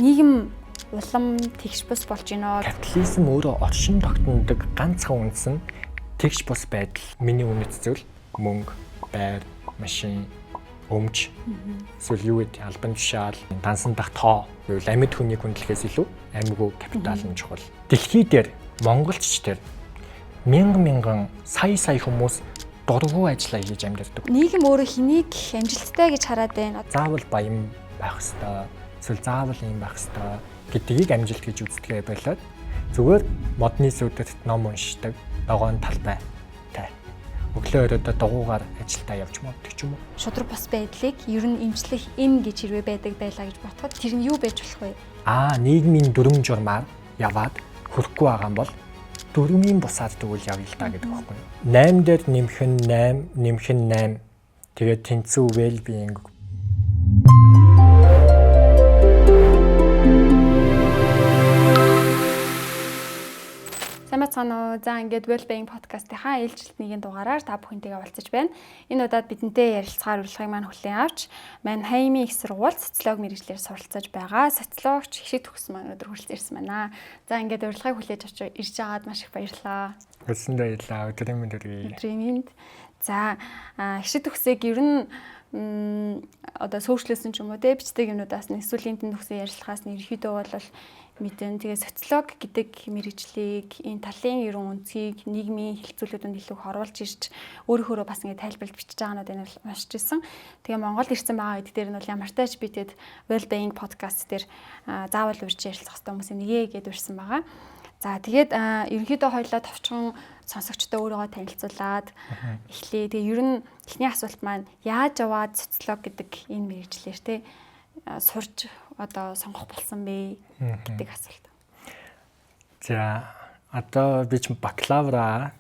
Нийгэм улам тэгш бус болж байна. Капитализм өөрөө оршин тогтнодог ганцхан үндэс нь тэгш бус байдал. Миний үнэт зүйл мөнгө, байр, машин, өмч, эсвэл юу гэдэг албан тушаал, дансан дах тоо гэвэл амьд хүнийг хүндлэхээс илүү амьгүй капитал нь чухал. Дэлхий дээр Монголч тэр мянган мянган сая сая хүмүүс дургу ажиллаа хийж амьдардаг. Нийгэм өөрөө хэнийг амжилттай гэж хараад байна. Заавал баян байх ёстой, эсвэл заавал ийм байх ёстой гэдгийг амжилт гэж үздэгээ болоод зүгээр модны сүдэрт ном уншдаг, ногоон талбай тай. Өглөө өрөөдөө дугуугаар ажилдаа явж моддаг ч юм уу. Шудраг бус байдлыг ер нь эмчлэх эм гэж хэрвээ байдаг байлаа гэж бодоход тэр нь юу байж болох вэ? Нийгмийн дүрм журмаар яваад хүрэхгүй байгаа юм бол дүрмийн бусаар тэгвэл явъя л да гэдэг байхгүй юу? 8 дээр нэмэх нь 8, нэмэх нь 8. Тэгээд тэнцүү well being. Сайн байцгаана уу? За ингээд Well Being podcast-ийнхаа ээлжилт нэгэн дугаараар та бүхэнтэйгээ уулзаж байна. Энэ удаад бидэнтэй ярилцгаар урилгыг маань хүлээн авч Манхаймын их сургууль социологи мэргэжлээр суралцаж байгаа социологч Хишиг Төгс маань өнөөдөр хүрэлцэн ирсэн байна. За ингээд урилгыг хүлээж авч ирж байгаад маш их баярлалаа. Хүлсэндээ баярлалаа. Өдрийн мэнд хүргэе. Өдрийн мэнд. За Хишиг Төгсийг ер нь одоо сошиалсэн ч юм уу те бичдэг юмнуудаас нь эсвэл энэ төгсөн ярилцлагаас нь ерөөхдөө бол мэдэн. Тэгээ социолог гэдэг мэргэжлийг энэ талын ерөн үнцгийг нийгмийн хэлцүүлүүдэнд илүү их оруулж ирж өөрөөхөөрөө бас ингэ тайлбарлаж бичиж байгаанууд энэ бол уншиж ирсэн. Тэгээ Монголд ирсэн байгаа үед дээр нь бол ямар тач би тэгэд Well Being podcast дээр заавал урьж ярилцах хэрэгтэй хүмүүсийн нэгэ гэдээ урьсан байгаа. За тэгээд ерөнхийдөө хоёлаа товчхон сонсогчдод өөрийгөө танилцуулаад эхлэе. Тэгээ ер нь эхний асуулт маань яаж яваад социолог гэдэг энэ мэргэжлээр те сурж одоо сонгох болсон бэ гэдэг асуулт. За одоо би ч бакалавра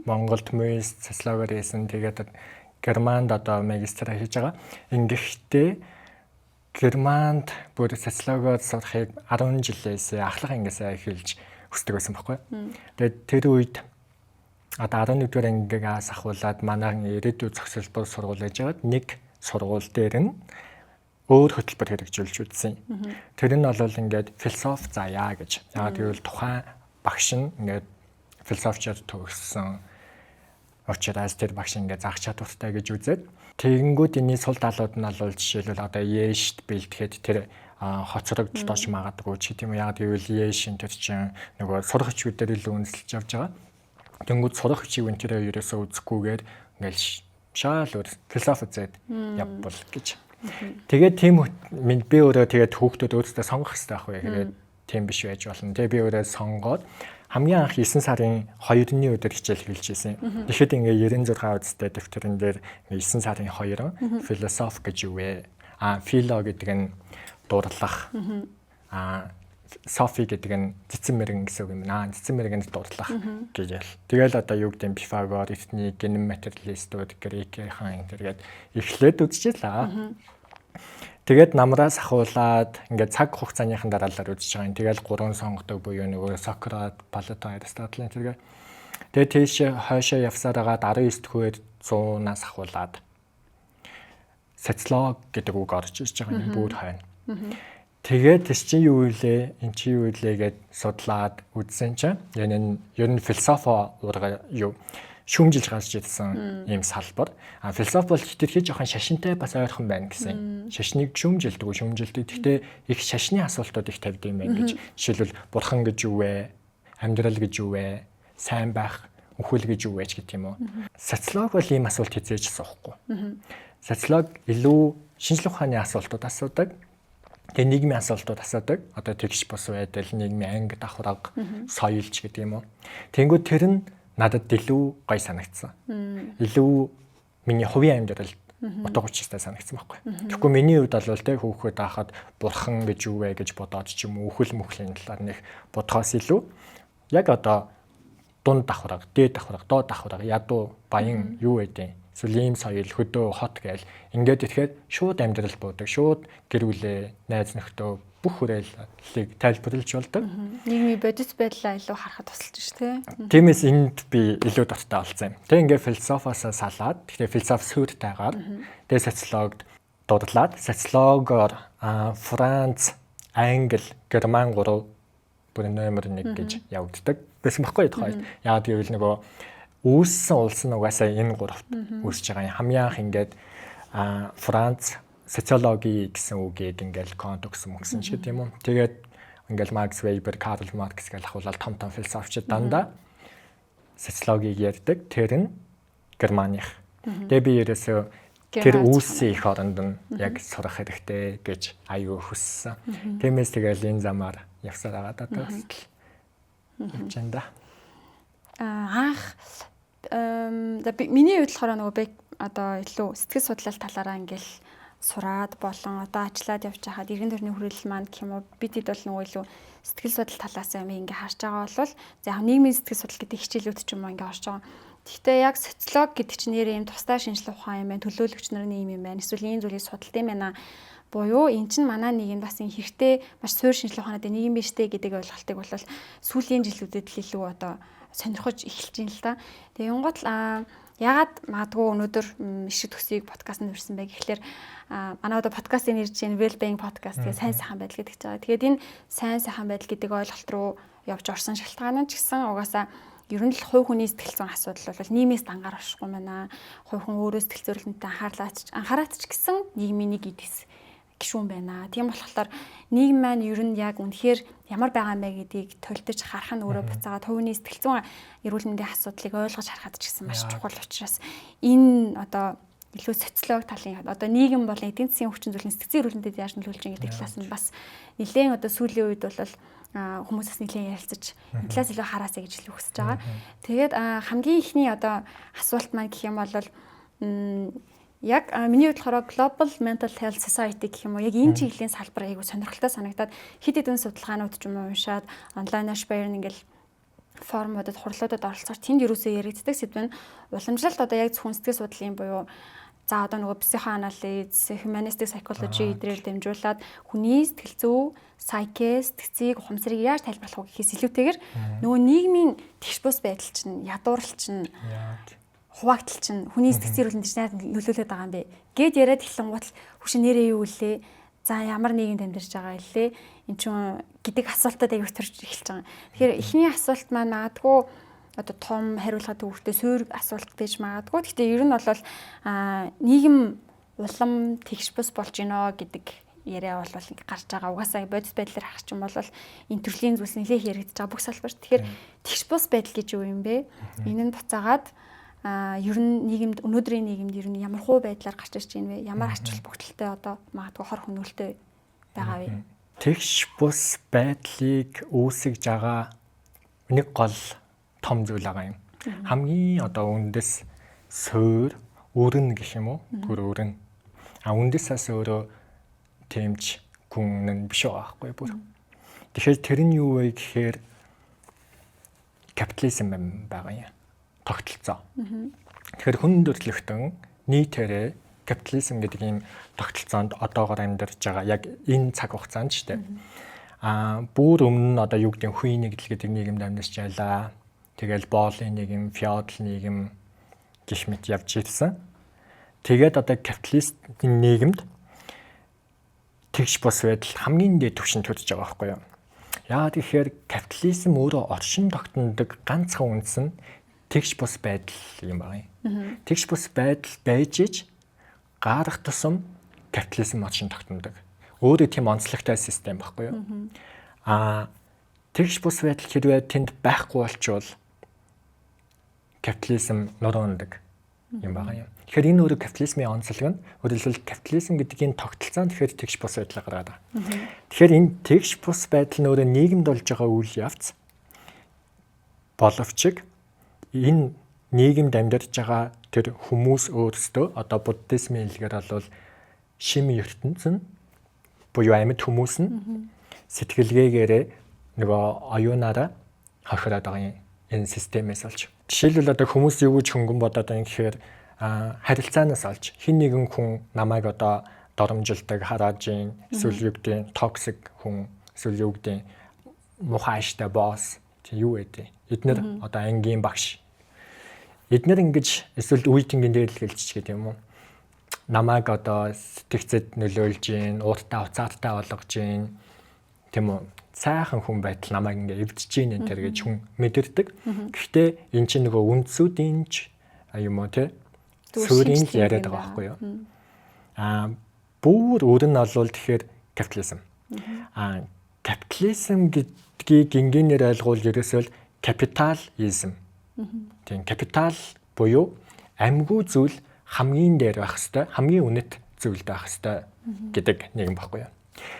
Монголд мөс социологоор хийсэн. Тэгээд Германд одоо магистраа хийж байгаа. Ингэхдээ Германд бүр социологоор сурахыг 10 жилээс ахлах ангиасаа эхэлж хүсдэг байсан байхгүй. Тэгээд тэр үед одоо 11-р ангигаас ахуулаад манай ирээдүйн зохицолбор сургууль гэж байгаад нэг сургууль дээр нь өөр хөтөлбөр хэрэгжүүлж үзсэн. Тэр нь бол ингээд философи заяа гэж. Яг гэвэл тухайн багш нь ингээд философичоор төгссөн учраас тэр багш ингээд заах чадвартай гэж үзээд тэгэнгүүт энэний сул талууд нь бол жишээлбэл одоо Ешт бэлтгэхэд тэр хоцрогдолтооч магадгүй ч гэдэм юм. Яг гэвэл Еш энэ тэр чинь нөгөө сурах хүчүүдээр илүү үндэслэж явж байгаа. Тэнгүүд сурах хүчийг энэ тэрээ ерөөсөө үзэхгүйгээр ингээл шаал өөр философи үзээд явбал гэж. Тэгээд тийм би өөрөө тэгээд хүүхдүүд өөрсдөө сонгох хэрэгтэй байхгүй юу? Тэгээд тийм биш байж болно. Тэгээд би өөрөө сонгоод хамгийн анх 9 сарын 2-ны өдөр хичээл хэлж ирсэн. Тэгэхэд ингээ 96 үстэй дэвтэрэн дээр 9 сарын 2 философи гэж юу вэ? Фило гэдэг нь дурлах. Софи гэдэг нь цэцэн мэрэгэн гэсэн үг юм аа. Цэцэн мэргэнд дурлах гэж ял. Тэгэл одоо юу гэдэг нь Пифагор, эртний генем материалистууд, грекийн энэ төргээд эхлээд үзчихлээ. Тэгээд намраас ахуулаад ингээд цаг хугацааныхан дараалал үзэж байгаа юм. Тэгэл гурван сонгодог буюу нөгөө Сократ, Платон, Аристотель энэ төргээ. Тэгээд тийш хойшоо явсаар агаад 19 дэх 100-аас ахуулаад социолог гэдэг үг орж ирж байгаа юм бүр хойно. Тэгээд тэс чинь юу вэ? Эн чи юу вэ гэд судлаад үзсэн чинь энэ нь ер нь философи урга юу шүүмжилж гарч ирсэн ийм салбар. Философи бол хэтэрхий жоохон шашинтай бас ойрхон байна гэсэн. Шашныг шүүмжилдэг. Гэхдээ их шашны асуултууд их тавьд юм байна гэж. Жишээлбэл бурхан гэж юу вэ? Амьдрал гэж юу вэ? Сайн байх, үхэл гэж юу вэ ч гэдэг юм уу. Социолог бол ийм асуулт хизээж асуухгүй. Социолог илүү шинжлэх ухааны асуултууд асуудаг. Тэгээ нийгмийн асуултууд асуудаг. Одоо тэгш бус байдал, нийгмийн анги давхарга, соёлч гэдэг юм уу. Тэнгүүд тэр нь надад илүү гой санагдсан. Илүү миний хувийн амьдралд утга учиртай санагдсан байхгүй. Тэгэхгүй миний хувьд бол тэ хөөхөд байхад бурхан гэж юу вэ гэж бодоод ч юм уу үхэл мөхлийн талаар нэг бодхоос илүү яг одоо дунд давхарга, дээд давхарга, доод давхарга, ядуу, баян юу байдیں۔ Эсвэл ийм соёл, хөдөө, хот гээл ингээд ирэхэд шууд амьдрал буудаг, шууд гэр бүлээ, найз нөхдөө бүх хүрээллийг тайлбарлаж болдог. Нийгмийн бодит байдлаа илүү харахад тусалж ш тэ. Тиймээс энд би илүү дуртай болсон юм. Тэг ингээд философоосоо салаад, тэгэхээр философи суурьтайгаар тэгээ социологд дурлаад, социологоор Франц, Англи, Герман гурав бүр номер 1 гэж явагддаг байсан байхгүй тухайд. Яагаад гэвэл нөгөө үүссэн улс нь угаасаа энэ гуравт үүсэж байгаа юм. Хамгийн анх ингээд Франц социологи гэсэн үгийг ингээл Конт өгсөн мөксөн ч гэдэг юм уу. Тэгээд ингээл Макс Вебер, Карл Маркс гэл ахуулаад том том философчид дандаа социологийг ярьдаг. Тэр нь Германых. Тэгээ би ерөөсөө тэр үүссэн их оронд нь яг сурах хэрэгтэй гэж аюу хүссэн. Тиймээс тэгэл энэ замаар явсаар байгаа даа бас л явж байна да. Анх миний хувьд болохоор нөгөө одоо илүү сэтгэл судлал талаараа ингээл сураад болон одоо ажиллаад явж байхад эргэн тойрны хүрээлэл маань гэх юм уу, бид хэд бол нөгөө илүү сэтгэл судлал талаас юм ингээ харж байгаа бол за яг нийгмийн сэтгэл судлал гэдэг хичээлүүд ч юм уу ингээ орж байгаа. Гэхдээ яг социолог гэдэг чинь нэрээ юм тусдаа шинжлэх ухаан юм байна, төлөөлөгч нарын юм юм байна. Эсвэл ийм зүйлийг судалд юм байна. Буюу эн чинь манай нийгэмд бас энэ хэрэгтэй маш суур шинжлэх ухаантай нийгэм биш үү гэдэг ойлголтыг бол сүүлийн жилүүдэд л илүү одоо сонирхож эхэлж байна л да. Тэгээ юнгот ягаад магадгүй өнөөдөр ишиг төсийг подкастт хүрсэн бэ гэхлээр манай одоо подкастын нэр чинь Well-being podcast гэх сайн сайхан байдал гэдэг чинь байгаа. Тэгээд энэ сайн сайхан байдал гэдэг ойлголт руу явж орсон шалтгаан нь ч гэсэн угаасаа ер нь л хувь хүний сэтгэл зүйн асуудал бол нийгмээс дангаар оршихгүй байна. Хувь хүн өөрөө сэтгэл зүйн анхаараач ч гэсэн нийгмийн нэг эдэс гишүүн байна. Тийм болохоор нийгэм маань ер нь яг үнэхээр ямар байгаа юм бэ гэдгийг толтож харах нь өөрөө буцаагаад хувийн сэтгэл зүйн эрүүл мэндийн асуудлыг ойлгож харахад ч гэсэн маш чухал учраас энэ одоо илүү социолог талын одоо нийгэм болон эдийн засгийн хүчин зүйлийн сэтгэл зүйн эрүүл мэндэд яаж нөлөөлж байгаа гэдэг талаас нь бас нэлээд одоо сүүлийн үед бол хүмүүсээс нэлээд ярилцаж энэ талаас илүү хараасаа гэж илүү хүсэж байгаа. Тэгээд хамгийн ихний одоо асуулт маань гэх юм бол яг миний хувьд болохоор Global Mental Health Society гэх юм уу, яг энэ чиглэлийн салбар айгу сонирхолтой санагдаад хэд хэдэн судалгаанууд ч юм уу уншаад онлайнаар баяр ингээл форумуудад, хурлуудад оролцохоор тэнд юусоо яригддаг сэдв нь уламжлалт одоо яг зөвхөн сэтгэл судлалын буюу за одоо нөгөө психоанализ, humanistic psychology эдрээр дамжуулаад хүний сэтгэл зүй, psyche, сэтгцийг, ухамсарыг яаж тайлбарлах вэ гэхээс илүүтэйгээр нөгөө нийгмийн тэгш бус байдал чинь, ядуурл чинь, хуваагдал чинь хүний сэтгцийн эрүүл мэнд нөлөөлөд байгаа юм бэ гэд яриад эхлэн гутал хүш нэрээ юу үлээ, за ямар нийгэмд амьдарч байгаа илээ эн чинь гэдэг асуултууд аягүй төрж эхэлж байгаа. Тэгэхээр эхний асуулт маань магадгүй одоо том хариулахад төвөгтэй суур асуулт гэж магадгүй. Гэхдээ ер нь бол нийгэм улам тэгш бус болж гинөө гэдэг яриа бол ингээ гарч байгаа. Угаасаа бодит байдлаар харах юм бол энэ төрлийн зүйлс нэлээх яригдж байгаа бүх салбарт. Тэгэхээр тэгш бус байдал гэж юу юм бэ? Энэ нь буцаагаад ер нь нийгэмд, өнөөдрийн нийгэмд ер нь ямар хуу байдлаар гарч ирж байна вэ? Ямар ач холбогдолтой одоо магадгүй хор хөнөөлтэй байгаа вэ? Тэгш бус байдлыг үүсгэж байгаа нэг гол том зүйл байгаа юм. Хамгийн одоо үндэс суур өрн гэх юм уу? Гүр өрн. А үндэсээс өөрөө тэмч гүн нь биш байгаа байхгүй бүр. Тэгэхээр тэр нь юу вэ гэхээр капитализм байгаа юм. Тогтолцоо. Тэгэхээр хүн төрөлхтөн нийтээрээ капитализм гэдэг ийм тогтолцоонд одоогор амьдарч байгаа яг энэ цаг хугацаанд шүү дээ. Аа бүр өмнө нь одоо юу гэдэг нь хувийн нэгдэл гэдэг нийгэмд амьдарч байлаа. Тэгэл боолын нийгэм, феодал нийгэм гэх мэт явж ирсэн. Тэгээд одоо капиталистийн нийгэмд тэгш бус байдал хамгийн дээд түвшинд төрж байгаа байхгүй юу? Яагаад гэхээр капитализм өөрөө оршин тогтнодог ганцхан үндэс нь тэгш бус байдал юм байна. Тэгш бус байдал байж ич гарах тусам капитализм оршин тогтнодог. Өөрөө тийм онцлогтой систем байхгүй юу? Аа тэгш бус байдал хэрвээ тэнд байхгүй болчвол капитализм нуруунадаг юм байгаа юм. Тэгэхээр энэ өөрөө капитализмын онцлог нь, өөрөөр хэлбэл капитализм гэдэг энэ тогтолцоо нь тэгэхээр тэгш бус байдлаа гаргаад байгаа. Тэгэхээр энэ тэгш бус байдал нь өөрөө нийгэмд болж байгаа үйл явц боловч энэ нийгэмд амьдарч байгаа тэр хүмүүс өөрсдөө одоо буддизмын хэлгээр бол шим ертөнц нь буюу амьд хүмүүс нь сэтгэлгээгээрээ нөгөө оюунаараа хохироод байгаа юм энэ системээс олж. Жишээлбэл одоо хүмүүс юу гэж хөнгөн бодоод байгаа юм гэхээр харилцаанаас олж хин нэгэн хүн намайг одоо доромжилдог, харааж гин, эсвэл юу гэдэг токсик хүн, эсвэл юу гэдэг муухай ааштай босс, юу гэдэг. Эднэр одоо ангийн багш. Эднэр ингэж эсвэл үе тэнгийн дээрлэлж ч гэдэг юм уу. Намайг одоо сэтгцэд нөлөөлж гин, ууртаа уцаартай болгож гин. Тийм үү? Сайхан хүн байтал намайг ингээ эвдэж гин энэ төр гэж хүн мэдэрдэг. Гэхдээ эн чинь нөгөө үндсүүдийн ч юм уу те суурийн л яриад байгаа байхгүй юу? Бүр өөр нь олвол тэгэхээр капитализм. Капитализм гэдгийг энгийнээр ойлгуул ерөөсөө л капитализм. Тийм, капитал буюу амьгүй зүйл хамгийн дээр байх хэвээр, хамгийн үнэт зүйл байх хэвээр гэдэг нэгэн баггүй юу.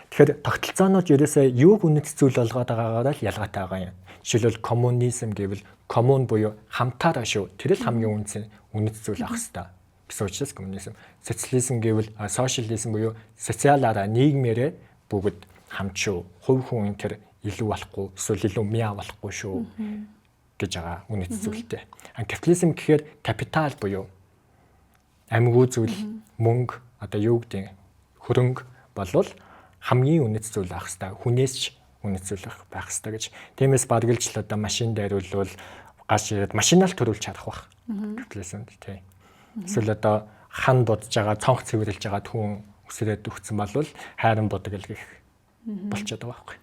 Тэгэхээр тогтолцоонууд ерөөсөө юуг үнэт зүйл болгоод байгаагаараа л ялгаатай байгаа юм. Жишээлбэл, коммунизм гэвэл коммун буюу хамтаараа шүү. Тэр л хамгийн үнэт үнэт зүйл авах хэвээр гэсэн учраас коммунизм. Социализм гэвэл социализм буюу социалаараа, нийгмээрээ бүгд хамт шүү. Хувь хүн тэр илүү болохгүй, эсвэл илүү мяа болохгүй шүү гэж байгаа үнэт зүйлтэй. А капитализм гэхээр капитал буюу амьгүй зүйл, мөнгө, одоо юу гэдэг, хөрөнгө болвол хамгийн үнэт зүйл авах хэвээр, хүнээс ч үнэт зүйл байх хэвээр гэж. Тиймээс баргалж л одоо машин дайруулвал гаш ирээд машинаа л төрүүлж харах бах. Капитализмд тий. Эсвэл одоо хан будж байгаа, цонх цэвэрлж байгаа түн үсрээд өгсөн болвол хайран будаг л гэх болчиход байгаа байхгүй.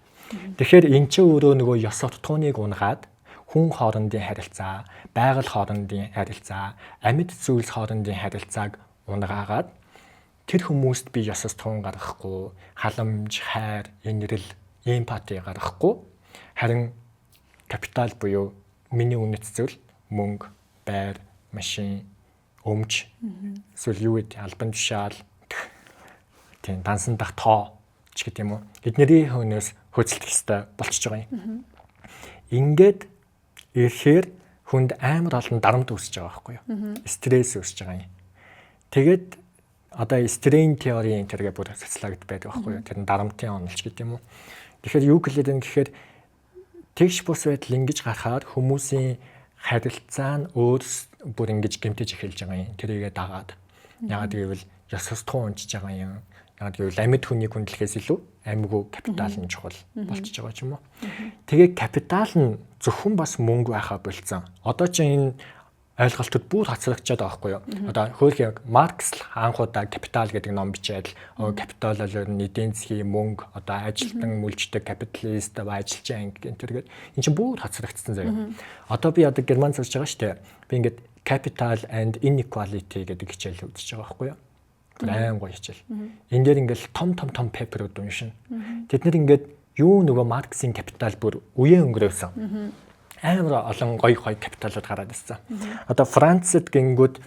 Тэгэхээр эн чинь өөрөө нөгөө ёс суртахууныг унгаад хүн хоорондын харилцаа, байгаль хоорондын харилцаа, амьд зүйлс хоорондын харилцааг унгаагаад тэр хүмүүст би ёс суртахуун гаргахгүй, халамж, хайр, инэрл, эмпати гаргахгүй, харин капитал буюу миний үнэт зүйл мөнгө, байр, машин, өмч, эсвэл юу гэдэг, албан тушаал, тийм, дансан дах тоо ч гэдэг юм уу. Эднэрийн хөнөөс хөөцөлдөх ёстой болчихж байгаа юм. Ингээд ирэхээр хүнд амар олон дарамт үүсэж байгаа байхгүй юу? Стресс үүсэж байгаа юм. Тэгээд одоо strain theory энэ тэргээ бүр социологид байдаг байхгүй юу? Тэр нь дарамтын онолч гэдэг юм уу? Тэгэхээр юу гэлээд юм гэхээр тэгш бус байдал ингэж гарахаар хүмүүсийн харилцаа нь өөр бүр ингэж гэмтэж эхэлж байгаа юм. Тэрийгэ дагаад. Яагаад гэвэл ёс суртахуун унжиж байгаа юм. Яагаад гэвэл амьд хүнийг хүндлэхээс илүү амьгүй капитал нь чухал болчихж байгаа ч юм уу. Тэгээ капитал нь зөвхөн бас мөнгө байхаа болцсон. Одоо чи энэ ойлголтод бүр хоцрогдчиход байгаа байхгүй юу. Одоо хөөх яг Маркс л анхудаа «Капитал» гэдэг ном бичээд, капитал бол ер нь эдийн засгийн мөнгө, одоо ажилтан мүлждэг капиталист, ажилчин анги энэ төргээд энэ чинь бүр хоцрогдсон заяа. Одоо би одоо герман сурч байгаа шүү дээ. Би ингээд «Capital and Inequality» гэдэг хичээл үзэж байгаа байхгүй юу. Тэр аим гоё хичээл. Энэ дээр ингээл том том том paper үүд уншина. Тэд нэр ингээд юу нөгөө Марксийн капитал бүр үеэ өнгөрөөсөн, амар олон гоё гоё капиталууд гараад ирсэн. Одоо Францад гингүүд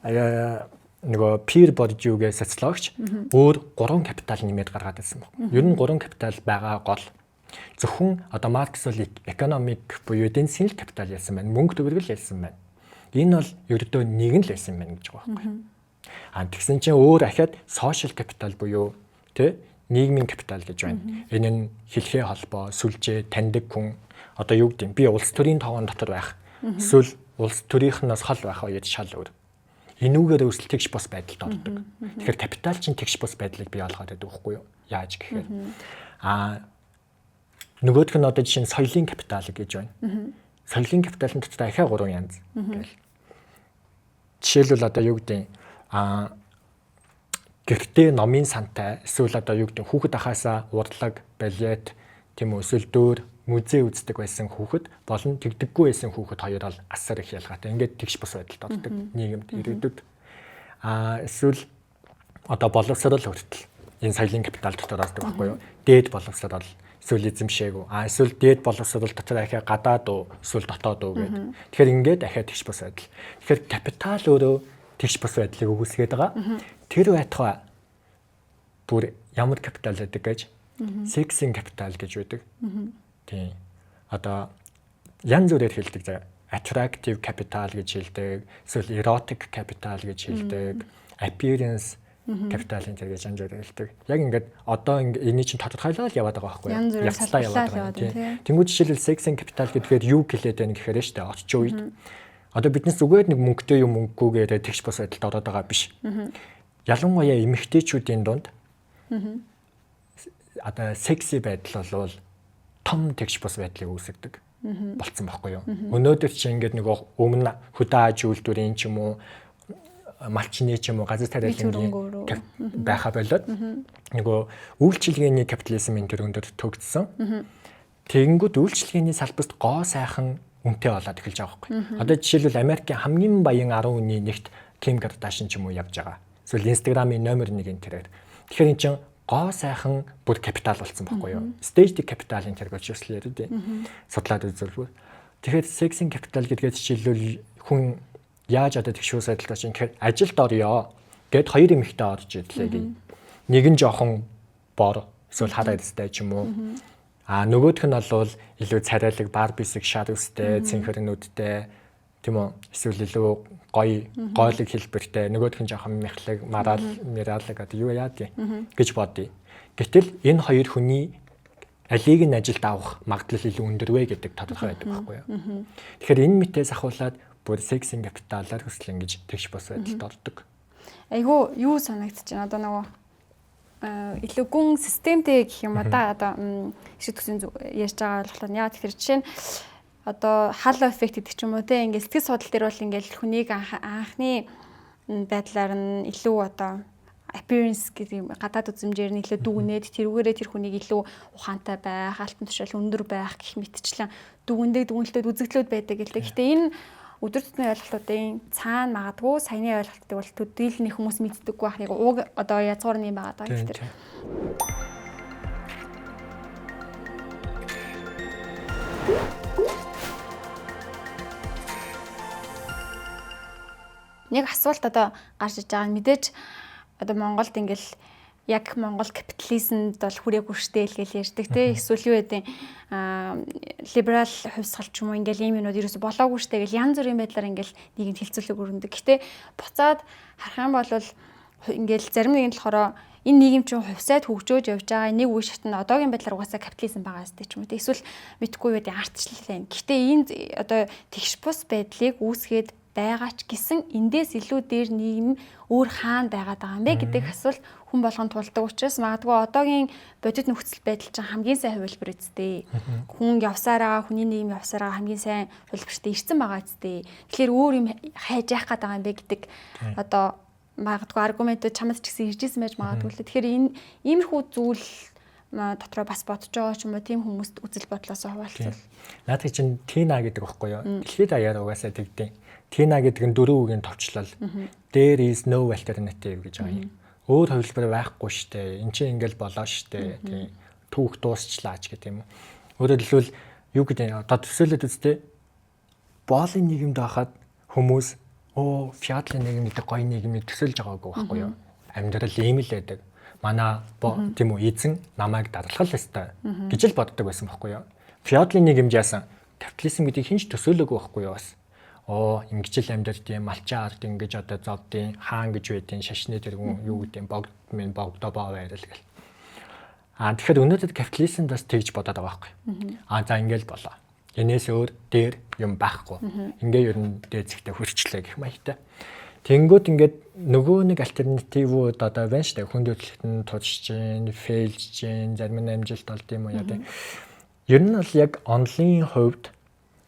нөгөө Пьер Бордюгийн социологч өөр гурван капитал нэмээд гаргаад ирсэн баг. Ер нь гурван капитал байгаа гол. Зөвхөн одоо Маркс бол экономик буюу эдийн засгийн л капитал ярьсан байна. Мөнгө төгрөг л ярьсан байна. Энэ бол ердөө нэг нь л байсан байна гэж байгаа байхгүй. А тэгсэн чинь өөр ахиад social capital буюу тэ нийгмийн капитал гэж байна. Энэ нь хэлхээ холбоо, сүлжээ, таньдаг хүн, одоо юу гэдэг, би улс төрийн тоогон дотор байх. Эсвэл улс төрийнхнээс хол байх хоёр шал өөр. Энүүгээр өсөл тэгш бус байдалд ордог. Тэгэхээр капитал чинь тэгш бус байдлыг бий болгоод байдаг байхгүй юу? Яаж гэхээр нөгөөх нь одоо жишээ нь соёлын капитал гэж байна. Соёлын капиталын дотор дахиад гурван янз гэл. Жишээлбэл, одоо юу гэдэг, гэртээ номын сантай, эсвэл одоо юу гэдэг, хүүхэд ахаасаа урлаг, балет, тийм үү, эсвэл дөөр музей үздэг байсан хүүхэд болон тэгдэггүй байсан хүүхэд хоёр бол асар их ялгаатай. Ингээд тэгш бус байдалд ордог нийгэмд, иргэдэд. Эсвэл одоо боловсрол хүртэл энэ соёлын капитал дотор ордог байхгүй юу? Дээд боловсрол эсвэл эзэмшээгүй. Эсвэл дээд боловсрол дотор ахиа гадаад уу, эсвэл дотоод уу гэдэг. Тэгэхээр ингээд ахиа тэгш бус байдал. Тэгэхээр капитал өөрөө тэгш бус байдлыг үүсгээд байгаа. Тэр байтугай бүр ямар капитал гэдэг гэж, сексийн капитал гэж байдаг. Тийм. Одоо янз бүрээр хэлдэг заяа. Attractive capital гэж хэлдэг, эсвэл erotic capital гэж хэлдэг, appearance capital энэ гэж янз бүрээр хэлдэг. Яг ингээд одоо энийг чинь тодорхойлоод яваад байгаа байхгүй юу? Явцлаа яваад байгаа тийм. Тэнгүү жишээлбэл сексийн капитал гэдгээр юу хэлээд байна гэхээр шүү дээ. Орчин үед одоо биднес зүгээр нэг мөнгөтэй юм мөнгөгүйгээр тэгш бус байдалд ороод байгаа биш. Ялангуяа эмэгтэйчүүдийн дунд одоо секси байдал болвол том тэгш бус байдлыг үүсгэдэг болцсон байхгүй юу. Өнөөдөр чи ингээд нөгөө өмнө хөдөө аж үйлдвэрийн ч юм уу Малчны ч юм уу газар тариалангийн байха болоод нөгөө үйлчилгээний капитализмын төрөнд төгссөн. Тэгэнгүүт үйлчилгээний салбарт гоо сайхан үнэтэй болоод эхэлж байгаа байхгүй. Одоо жишээлбэл Америкийн хамгийн баян 10 хүний нэгт Ким Кардашин ч юм уу явж байгаа. Эсвэл Instagram-ын номер 1 энэ тэрээр. Тэгэхээр эн чинь гоо сайхан бүр капитал болсон байхгүй юу? Stage capital энэ тэр гэж юуслаа яриад. Судлаад үзвэл. Тэгэхээр сексийн капитал гэдгээ жишээлбэл хүн яаж одоо тэгш ус байдалд очив гэхээр ажилд орё гэд хоёр эмэгтэй орж ирлээ гэх. Нэг нь жоохон бор эсвэл хар арьстай ч юм уу. А нөгөөх нь бол илүү царайлаг бар бисэг шар үстэй, цэнхэр нүдтэй тийм үү? Эсвэл илүү гоё гойлог хэлбэртэй, нөгөөх нь жоохон мяхлаг, мараал, миралаг одоо юу яа тий гэж бодъё. Гэтэл энэ хоёр хүний алийг нь ажилд авах магадлал илүү өндөр вэ гэдэг тодорхой байдаг байхгүй юу? Тэгэхээр энэ мэтээс ахуулаад бүр сексийн капиталаар хүсэл ингэж тэгш бос байдалд ордог. Айгу юу санагдчих байна одоо нөгөө илүү гүн системтэй гэх юм да одоо ишиг төсвийн ярьж байгаа ойлголоо. Яг тэгэхээр жишээ нь одоо halo effect гэдэг ч юм уу те ингээд сэтгэл судлал дээр бол ингээд хүнийг анхны байдлаар нь илүү одоо appearance гэдэг юм гадаад үзмжээр нь илүү дүгнээд тэрүүгээрээ тэр хүнийг илүү ухаантай байх, алтан тушаал өндөр байх гэх мэтчлэн дүгндэг дүгнэлтүүд үзэгдлүүд байдаг гэлээ. Гэтэ энэ өдөр тутмын ойлголтуудын цаана магадгүй саяны ойлголтыг бол төдийлний хүмүүс мэддэггүй байх нэг уг одоо язгуур нь юм байгаа даа гэхтэр. Нэг асуулт одоо гарч иж байгаа нь мэдээж одоо Монголд ингээл яг Монгол капитализмд бол хүрээгүй штэ л гэж ярьдаг тий эсвэл юу гэдэг либерал хувьсгал ч юм уу ингээл ийм юмнууд ерөөсө болоогүй штэ гэл янз бүрийн байдлаар ингээл нийгэмд хилцүүлэг өрнөдөг. Гэтэ буцаад харах юм бол ингээл зарим нэг нь болохоор энэ нийгэм чинь хувьсаад хөгжөөж явж байгаа нэг үе шат нь одоогийн байдлаар угаасаа капитализм байгаа зү ч юм уу тий эсвэл мэдхгүй юу гэдэг ардчлал байна. Гэтэ энэ одоо тэгш бус байдлыг үүсгээд байгаа ч гэсэн эндээс илүү дээр нийгэм өөр хаана байгаад байгаа юм бэ гэдэг асуулт хүн болгон тулдаг учраас магадгүй одоогийн бодит нөхцөл байдал чинь хамгийн сайн хувилбар үсттэй. Хүн явсаар байгаа, хүний нийгэм явсаар байгаа хамгийн сайн хувилбартай ирсэн байгаа үсттэй. Тэгэхээр өөр юм хайж яах гээд байгаа юм бэ гэдэг одоо магадгүй аргументууд чамд ч гэсэн ирж исэн байж магадгүй л. Тэгэхээр энэ иймэрхүү зүйл дотроо бас бодож байгаа ч юм уу тийм хүмүүст үзэл бодлоосоо хуваалцвал. Наадах чинь Тина гэдэг байхгүй юу? Дэлхийд даяар угаасаа тэгдэв. Тина гэдэг нь дөрөв үгийн товчлол. There is no alternative гэж байгаа юм. Өөр хувилбар байхгүй штэ. Энд чинь ингээл болоо штэ. Тийм. Түүх дуусчлаа ч гэдэг юм уу. Өөрөөр хэлбэл юу гэдэг одоо төсөөлөд үзтээ. Боолын нийгэмд байхад хүмүүс оо феодлын нийгэм гэдэг гоё нийгмийг төсөөлж байгаагүй байхгүй юу? Амьдрал ийм л байдаг. Манай тийм үү эзэн намайг дарлах л ёстой гэж л боддог байсан байхгүй юу? Феодлын нийгэмд яасан? Капитализм гэдгийг хинч төсөөлөөгүй байхгүй юу бас? Оо ингэж л амьдард юм, малчаа ард ингэж одоо зовдیں، хаан гэж байдیں، шашны тэргүүн юу гэдэг богд минь богдоо боо байрал гэл. Аа тэгэхээр өнөөдөр капитализмд бас тэгж бодоод байгаа байхгүй. Аа за ингээл болоо. Энээс өөр дээр юм байхгүй. Ингээ ер нь дээд зэгтээ хүрчлээ гэх маягтай. Тэнгүүд ингээд нөгөө нэг альтернативууд одоо байна шүү дээ. Хүн төрөлхт нь тулж гин, фейлж гин, зарим нь амжилт олд юм уу яа тийм. Ер нь бол яг онлын хувьд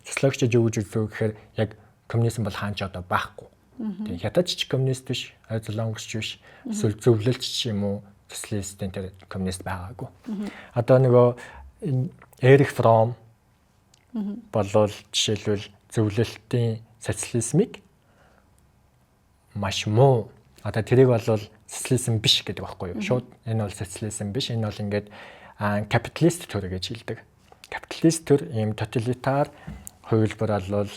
социологчид юу гэж үздэг гэхээр яг коммунизм бол хаан ч одоо байхгүй. Тийм хятад ч коммунист биш, ой золонгос ч биш, эсвэл зөвлөлт ч юм уу социалистын тэр коммунист байгаагүй. Одоо нөгөө Эрих Фром болвол жишээлбэл зөвлөлтийн социализмыг маш муу одоо тэрийг бол социализм биш гэдэг байхгүй юу? Шууд энэ бол социализм биш, энэ бол ингээд капиталист төр гэж хэлдэг. Капиталист төр ийм тоталитар хувилбар бол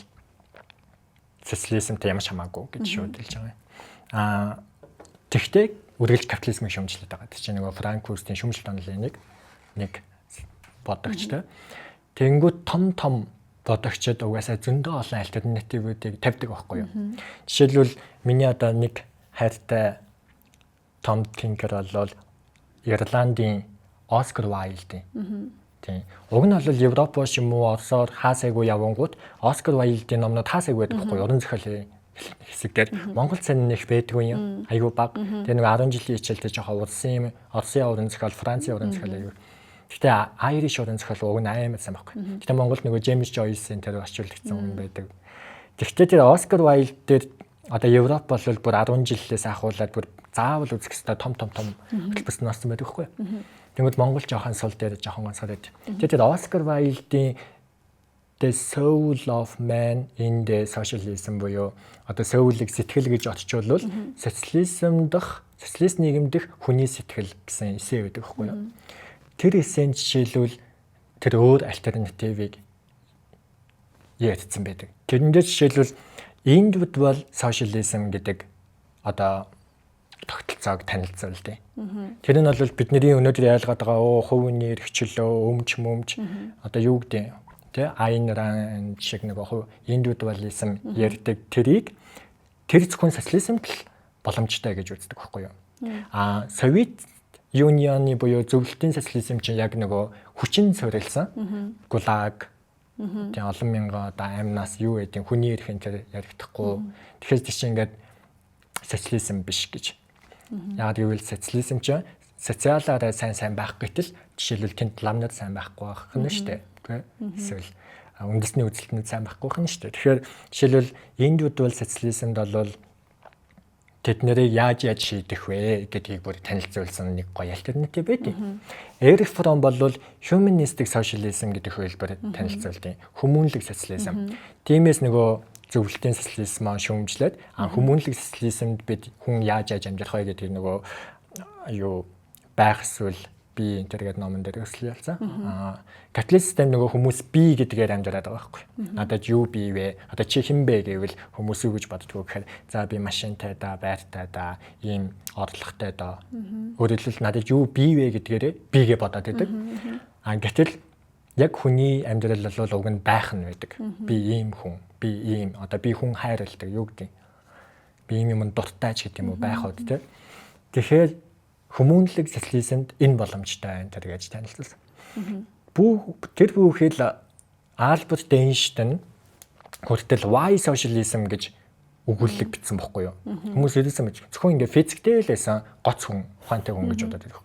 социализмтай ямар ч хамаагүй гэж шууд хэлж байгаа юм. Аа тэгтээ үргэлж капитализмыг шүүмжлээд байгаа. Тэр чинь нөгөө Франкфуртын шүүмжлэлт онолын нэг бодогчтой. Тэнгүүд том том бодогчид угаасаа зөндөө олон альтернативуудыг тавьдаг байхгүй юу. Жишээлбэл миний одоо нэг хайртай том тинкер бол Ирландын Оскар Уайлдын. Тийм. Уг нь бол Европоос юм уу Оросоор хаасайгүй явангууд Оскар Уайлдын номнууд хаасайгүй байдаг байхгүй юу? Уран зохиолын хэсэг дээр Монгол цан нэх байдгүй юм. Айгүй баг. Тэгээ нэг 10 жилийн хичээлдээ жоохон улсын юм Оросын уран зохиол, Францын уран зохиол айгүй. Гэтэ Irish уран зохиол уг нь амар сайн байхгүй. Гэтэ Монголд нөгөө James Joyce-ийн тэр орчуулагдсан юм байдаг. Тэгтээ тэр Оскар Уайлд дээр Одоо Европ бол бүр 10 жилээс ахуулаад бүр заавал үзэх ёстой том том том хөтөлбөрт орсон байдаг хгүй. Тэгмэд Монгол жоохон сул дээр жоохон ганцаар байд. Тэгээд тэр Оскар Вайлдын The Soul of Man in the Socialism буюу одоо soul-ыг сэтгэл гэж орчуулвал социализм дах, социалист нийгэм дэх хүний сэтгэл гэсэн эссе байдаг байхгүй юу? Тэр эссен жишээлбэл тэр өөр альтернативыг ярьсан байдаг. Тэрэн дээр жишээлбэл individual socialism гэдэг одоо тогтолцоог танилцуулдаг. Тэр нь бол бидний өнөөдөр ялгаад байгаа хувийн эрх чөлөө, өмч мөмч одоо юу гэдэг тэ Айн Ранд шиг нэг хувь индивидуализм ярьдаг тэрийг тэр зөвхөн социализмд л боломжтой гэж үздэг байхгүй юу? А Совет Union-ы буюу зөвлөлтийн социализм чинь яг нөгөө хүчин суурилсан гулаг тийм олон мянган одоо амнаас юу гэдэг хүний эрх энэ тэр яригдахгүй. Тэгэхээр тэр чинь ингээд социализм биш гэж. Яг гэвэл социализм чинь социалаараа сайн сайн байх гэтэл жишээлбэл тэнд лам нар сайн байхгүй байх нь шүү дээ. Тэ? Эсвэл үндэсний үзэлтэнд сайн байхгүй байх нь шүү дээ. Тэгэхээр жишээлбэл индивидуал социализмд бол тэд нэрийг яаж яаж шийдэх вэ гэдгийг бүр танилцуулсан нэг гоё альтернатив байдаг. Эрих Фром бол humanistic socialism гэдэг хувилбар танилцуулдаг. Хүмүүнлэг социализм. Тиймээс нөгөө зөвлөлтийн социализмаа шүүмжлээд хүмүүнлэг социализмд бид хүн яаж яаж амьдрах вэ гэдгийг нөгөө юу байх эсвэл би энэ төр гэдэг номон дээр өсөл ялцсан. Капиталист систем нөгөө хүмүүс би гэдгээр амьдраад байгаа байхгүй. Надад юу бий вэ? Одоо чи хэн бэ гэвэл хүмүүс юу гэж боддгоо гэхээр за би машинтай да, байртай да, ийм орлоготой да. Өөрөөр хэлбэл надад юу бий вэ гэдгээрээ бигээ бодоод байдаг. Гэтэл яг хүний амьдрал бол уг нь байх нь байдаг. Би ийм хүн, би ийм одоо би хүн хайрладаг юу гэдэг. Би ийм юм дуртай ч гэдэг юм уу байх уу те. Тэгэхээр хүмүүнлэг социализмд энэ боломжтой байна тэр гэж танилцуулсан. Бүх тэр бүхэл Альберт Эйнштейн хүртэл why socialism гэж өгүүлэлэг бичсэн бохгүй юу. Хүмүүс ерөөсөн мэж зөвхөн ингээ физиктэй л байсан гоц хүн, ухаантай хүн гэж бодоод байдаг.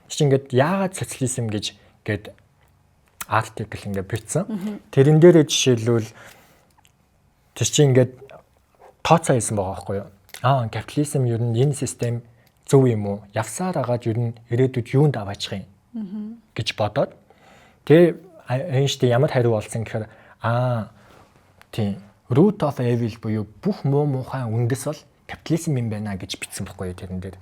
Чи ингээд яагаад социализм гэж гээд артикл ингээ бичсэн. Тэрэн дээрээ жишээлбэл тэр чинь ингээд тооцоо хийсэн байгаа байхгүй юу. Капитализм ер нь энэ систем зөв юм уу? Явсаар агаад ер нь ирээдүйд юунд аваачих юм гэж бодоод тэгээ Эйнштейн ямар хариу олсон гэхээр тийм root of evil буюу бүх муу муухай үндэс бол капитализм юм байна гэж бичсэн бохгүй юу тэрэн дээр.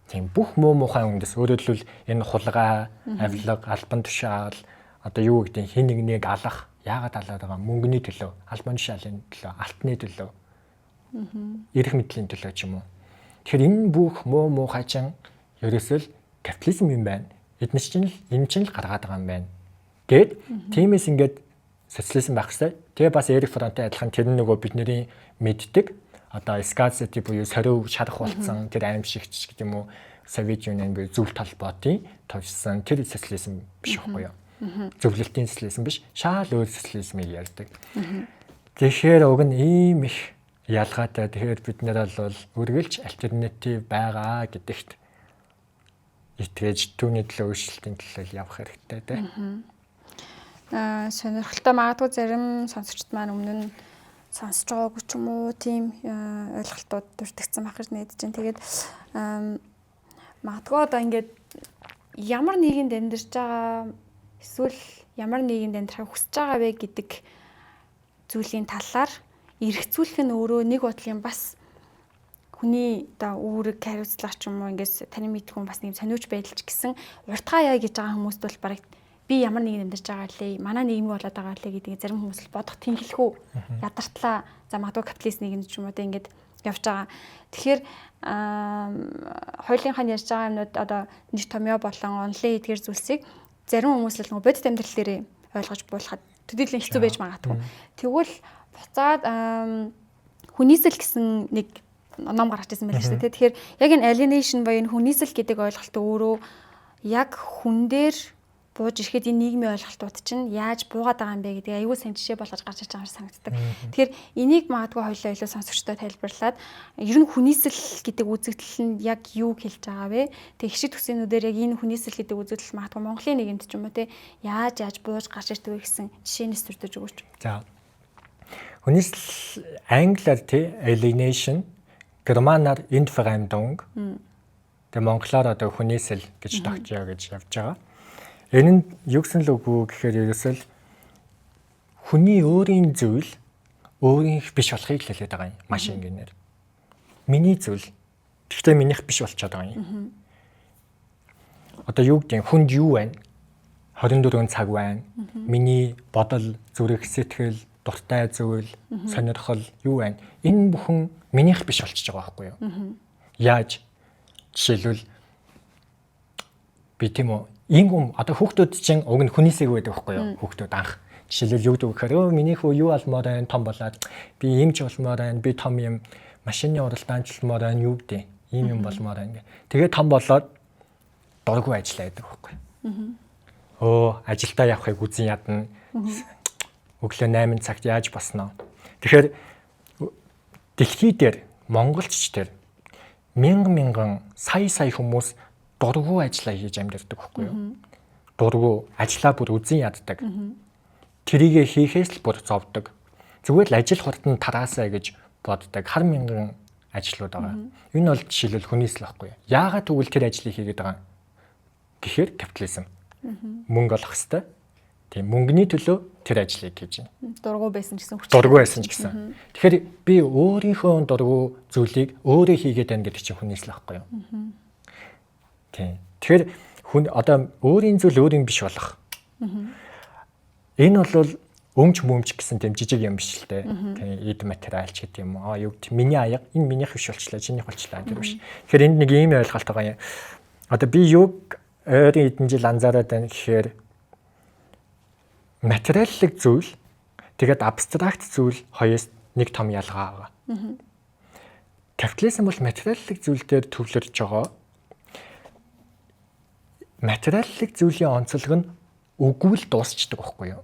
Тийм бүх муу муухай үндэс өөрөөр хэлбэл энэ хулгай, авилга, албан тушаал одоо юу гэдэг хин нэгнийг алах, яагаад алаад байгаа мөнгөний төлөө, албан тушаалын төлөө, алтны төлөө, эрх мэдлийн төлөө ч юм уу. Тэгэхээр энэ бүх муу муухай чинь ерөөсөө л капитализм юм байна. Эднес чинь л энэ чинь л гаргаад байгаа юм байна. Гэт тиймээс ингээд социализм байх хэрэгтэй. Тэгээ бас Эрик Фронтой адилхан тэр нөгөө бидний мэддэг одоо scarcity буюу сорив шарах болцсон тэр аимшигч гэдэг юм уу Совет Union буюу зөвлөлт холбоотын товчсон тэр социализм биш байхгүй юу? Зөвлөлтийн социализм биш, шаал өөр социализмыг ярьдаг. Тэгэхээр уг нь ийм их ялгаатай. Тэгэхээр бид нэр бол үргэлж альтернатив байгаа гэдэгт итгэж түүний төлөө өөрчлөлтийн төлөө явах хэрэгтэй тий. Сонирхолтой магадгүй зарим сонсогчд маань өмнө нь сонсож байгаагүй ч юм уу тийм ойлголтууд дурдгдсан байх гэж найдаж байна. Тэгээд магадгүй одоо ингээд ямар нийгэмд амьдарч байгаа эсвэл ямар нийгэмд амьдрахыг хүсэж байгаа вэ гэдэг зүйлийн талаар эргцүүлэх нь өөрөө нэг бодлын бас хүний одоо үүрэг хариуцлага ч юм уу ингээс таны мэдэх хүн бас нэг сониуч байдал ч гэсэн уртгаа яа гэж байгаа хүмүүст бол бараг би ямар нийгэм амьдарч байгаа лээ, манай нийгэм болоод байгаа лээ гэдгийг зарим хүмүүс л бодох тэнхлэхүү ядартлаа. За магадгүй капиталист нийгэм ч юм уу те ингээд явж байгаа. Тэгэхээр хоёулынхаа ярьж байгаа юмнууд одоо нэр томьёо болон онлын эдгээр зүйлсийг зарим хүмүүс л нөгөө бодит амьдрал дээрээ ойлгож буулахад төдийлөн хэцүү байж магадгүй. Тэгвэл буцаад хүнийсэл гэсэн нэг ном гаргаж ирсэн байлаа шүү дээ. Тэгэхээр яг энэ alienation буюу энэ хүнийсэл гэдэг ойлголт өөрөө яг хүн дээр бууж ирэхэд энэ нийгмийн ойлголтууд чинь яаж буугаад байгаа юм бэ гэдгийг аюул сайн жишээ болгож гарч ирж байгаа юм санагддаг. Тэгэхээр энийг магадгүй хоёлаа илүү сонсогчдод тайлбарлаад ер нь хүнийсэл гэдэг үзэгдэл нь яг юу хэлж байгаа вэ? Тэгээ хишиг төсөөнүүдээр яг энэ хүнийсэл гэдэг үзэгдэл магадгүй Монголын нийгэмд ч юм уу те яаж яаж бууж гарч ирдэг вэ гэсэн жишээнээс зүрдэж өгөөч. За. Хүнийсэл англиар те alienation Германаар Entfremdung. Тэгээ монголоор одоо хүнийсэл гэж тогтъё гэж явж байгаа. Энэ нь юу гэсэн л үг үү гэхээр ерөөсөө л хүний өөрийн зүйл өөрийнх биш болохыг л хэлээд байгаа юм. Маш энгийнээр. Миний зүйл тэгтээ минийх биш болчиход байгаа юм. Одоо юу гэдэг, хүнд юу байна? 24 цаг байна. Миний бодол, зүрх, сэтгэл, дуртай зүйл, сонирхол юу байна? Энэ бүхэн минийх биш болчихж байгаа байхгүй юу? Яаж? Жишээлбэл, би, тийм үү, ийм одоо хүүхдүүд чинь уг нь хүнийсэг байдаг байхгүй юу? Хүүхдүүд анх жишээлбэл юу гэдэг вэ гэхээр өө миний хүү юу алмаар байна, том болоод би ийм ч болмоор байна, би том юм машины уралдаанчламаар байна, юу гэдэг ийм юм болмоор байна гэх. Тэгээ том болоод дургүй ажиллаа гэдэг байхгүй. Өө, ажилдаа явахыг үзэн ядна. Өглөө 8 цагт яаж босноо. Тэгэхээр дэлхий дээр, Монголч дээр мянган мянган, сая сая хүмүүс дургүй ажиллаа хийж амьдардаг байхгүй юу? Дургүй ажлаа бүр үзэн яддаг. Тэрийгэ хийхээс л бүр зовдөг. Зүгээр л ажил хурдан тараасаа гэж боддог хар мянган ажлууд байгаа. Энэ бол жишээлбэл хүнийсэл байхгүй юу? Яагаад тэгвэл тэр ажлыг хийгээд байгаа юм? Гэхээр капитализм. Мөнгө олох хэвээр. Тийм, мөнгөний төлөө тэр ажлыг хийж байна. Дургүй байсан ч гэсэн хүч. Дургүй байсан ч гэсэн. Тэгэхээр би өөрийнхөө дургүй зүйлийг өөрөө хийгээд байна гэдэг чинь хүнийсэл байхгүй юу? Тийм. Тэгэхээр хүн одоо өөрийн зүйл өөрийн биш болох. Энэ бол өмч мөмч гэсэн тийм жижиг юм биш л дээ. Тийм, эд материал ч гэдэг юм уу. Аа, юу гэдэг, миний аяга энэ минийх биш болчлаа, чинийх болчлаа тэр биш. Тэгэхээр энд нэг ийм ойлголт байгаа юм. Одоо би юг ойрын хэдэн жил анзаараад байна гэхээр материаллык зүйл тэгээд абстракт зүйл хоёроос нэг том ялгаа байгаа. Капитализм бол материаллык зүйл дээр төвлөрж байгаа. Материаллык зүйлийн онцлог нь үгүй л дуусчдаг байхгүй юу?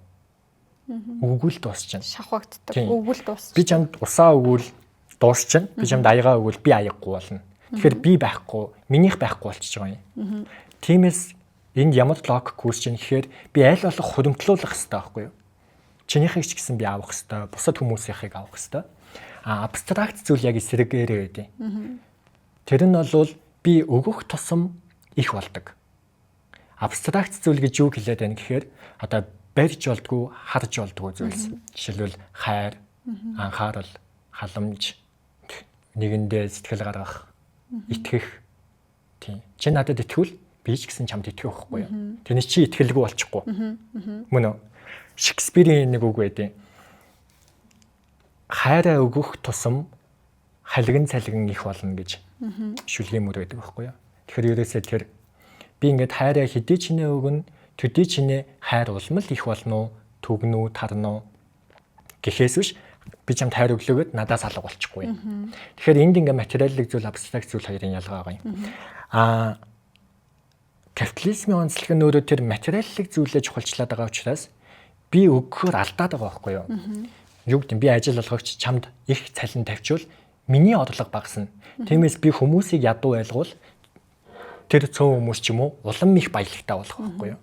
Үгүй л дуусчихна. Шавхагддаг. Үгүй л дуусчих. Би чамд усаа өгвөл дуусчихна. Би чамд аягаа өгвөл би аягагүй болно. Тэгэхээр би байхгүй, минийх байхгүй болчихж байгаа юм. Тиймээс энд ямар логик үүсэж байна гэхээр би аль болох хуримтлуулах хэрэгтэй байхгүй юу? Чинийхийг ч гэсэн би авах хэрэгтэй, бусад хүмүүсийнхийг авах хэрэгтэй. А абстракт зүйл яг эсрэгээрээ байдаг. Тэр нь бол би өгөх тусам их болдог. Абстракт зүйл гэж юу хэлээд байна гэхээр одоо барьж болдгоо, харж болдгоо зүйлс. Жишээлбэл, хайр, анхаарал, халамж, нэгэндээ сэтгэл гаргах, итгэх. Тийм. Чи надад итгэвэл би ч гэсэн чамд итгэх байхгүй юу? Тэрнээс чи итгэлгүй болчихгүй. Мөн үү? Шекспирийн нэг үг байдیں۔ Хайраа өгөх тусам халиган цалиган их болно гэж шүлгийн мөр байдаг байхгүй юу? Тэгэхээр ерөөсөө тэр би ингээд хайраа хэдий чинээ өгнө, төдий чинээ хайр улам л их болно уу, түгнүү, тарна уу гэхээс биш би чамд хайр өглөөгөөд надаас алга болчихгүй. Тэгэхээр энд ингээ материаллык зүйл, абстракт зүйл хоёрын ялгаа байгаа юм. Аа, капитализмын онцлог нь өөрөө тэр материаллык зүйлээ чухалчлаад байгаа учраас би өгөхөөр алдаад байгаа байхгүй юу? Юу гэдэг, би ажил олгогч чамд их цалин тавьчвал миний орлого багасна. Тиймээс би хүмүүсийг ядуу байлгуул тэр цөөн хүмүүс ч юм уу улам их баялагтай болох байхгүй юу?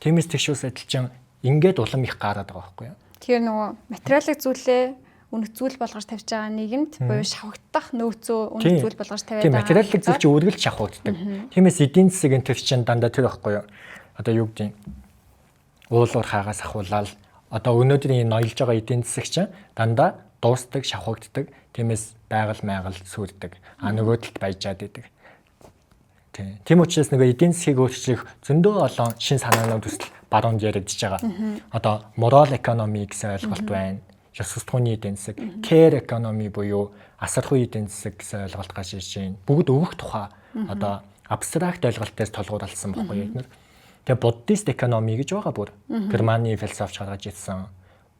Тиймээс тэгш ус адилчин ингээд улам их гараад байгаа байхгүй юу? Тэгэхээр нөгөө материалын зүйлээ үнэт зүйл болгож тавьж байгаа нийгэмд буюу шавхагдах нөөцөө үнэт зүйл болгож тавиад байгаа. Тийм, материалын зүйл чинь үргэлж шавхагддаг. Тиймээс эдийн засаг энэ төр чинь дандаа тэр байхгүй юу? Одоо юу гэдэг, уул уурхаагаас ахуулаад одоо өнөөдрийн энэ ноёлж байгаа эдийн засаг чинь дандаа дуустдаг, шавхагддаг. Тиймээс байгаль майгал сүрдэг. А нөгөө талд баяжаад идэг. Тийм. Тийм учраас нөгөө эдийн засгийг өөрчлөх зөндөө олон шин санаанууд төсөл баруунд яригдж байгаа. Одоо moral economy гэсэн ойлголт байна. Ёс суртахууны эдийн засаг, care economy буюу асархуй эдийн засаг гэсэн ойлголт гарч ирж байна. Бүгд өгөх тухай одоо абстракт ойлголтоос толгуурласан байхгүй юу эднэр. Тэгээ буддист economy гэж байгаа бүр. Германы философч гаргаж ирсэн.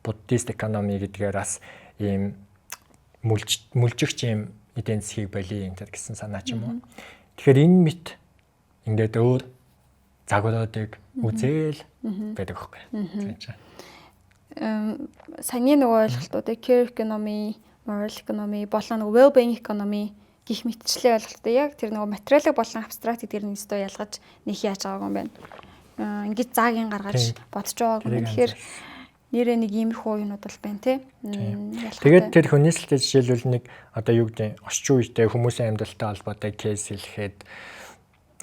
Буддист economy гэдгээр бас ийм мүлж мүлжигч ийм эдийн засгийг болиё энэ гэсэн санаа ч юм уу. Тэгэхээр энэ мэт ингээд өөр загваруудыг үзээл байдаг байхгүй. Тийм ч. Саяны нөгөө ойлголтуудыг care economy, moral economy болон нөгөө well-being economy гих мэтчлээ ойлголттой яг тэр нөгөө материалыг болон абстракт гэдгээр нь өстой ялгаж нэг яаж байгаагүй юм байна. Ингээд заагийн гаргаж бодож байгаагүй юм. Тэгэхээр Нэрээ нэг иймэрхүү юмнууд бол байна те. Тэгээд тэр хүнийслэлтэй жишээлбэл нэг одоо юу гэдэг орчин үетэй хүмүүсийн амьдралтай холбоотой кейс хэлэхэд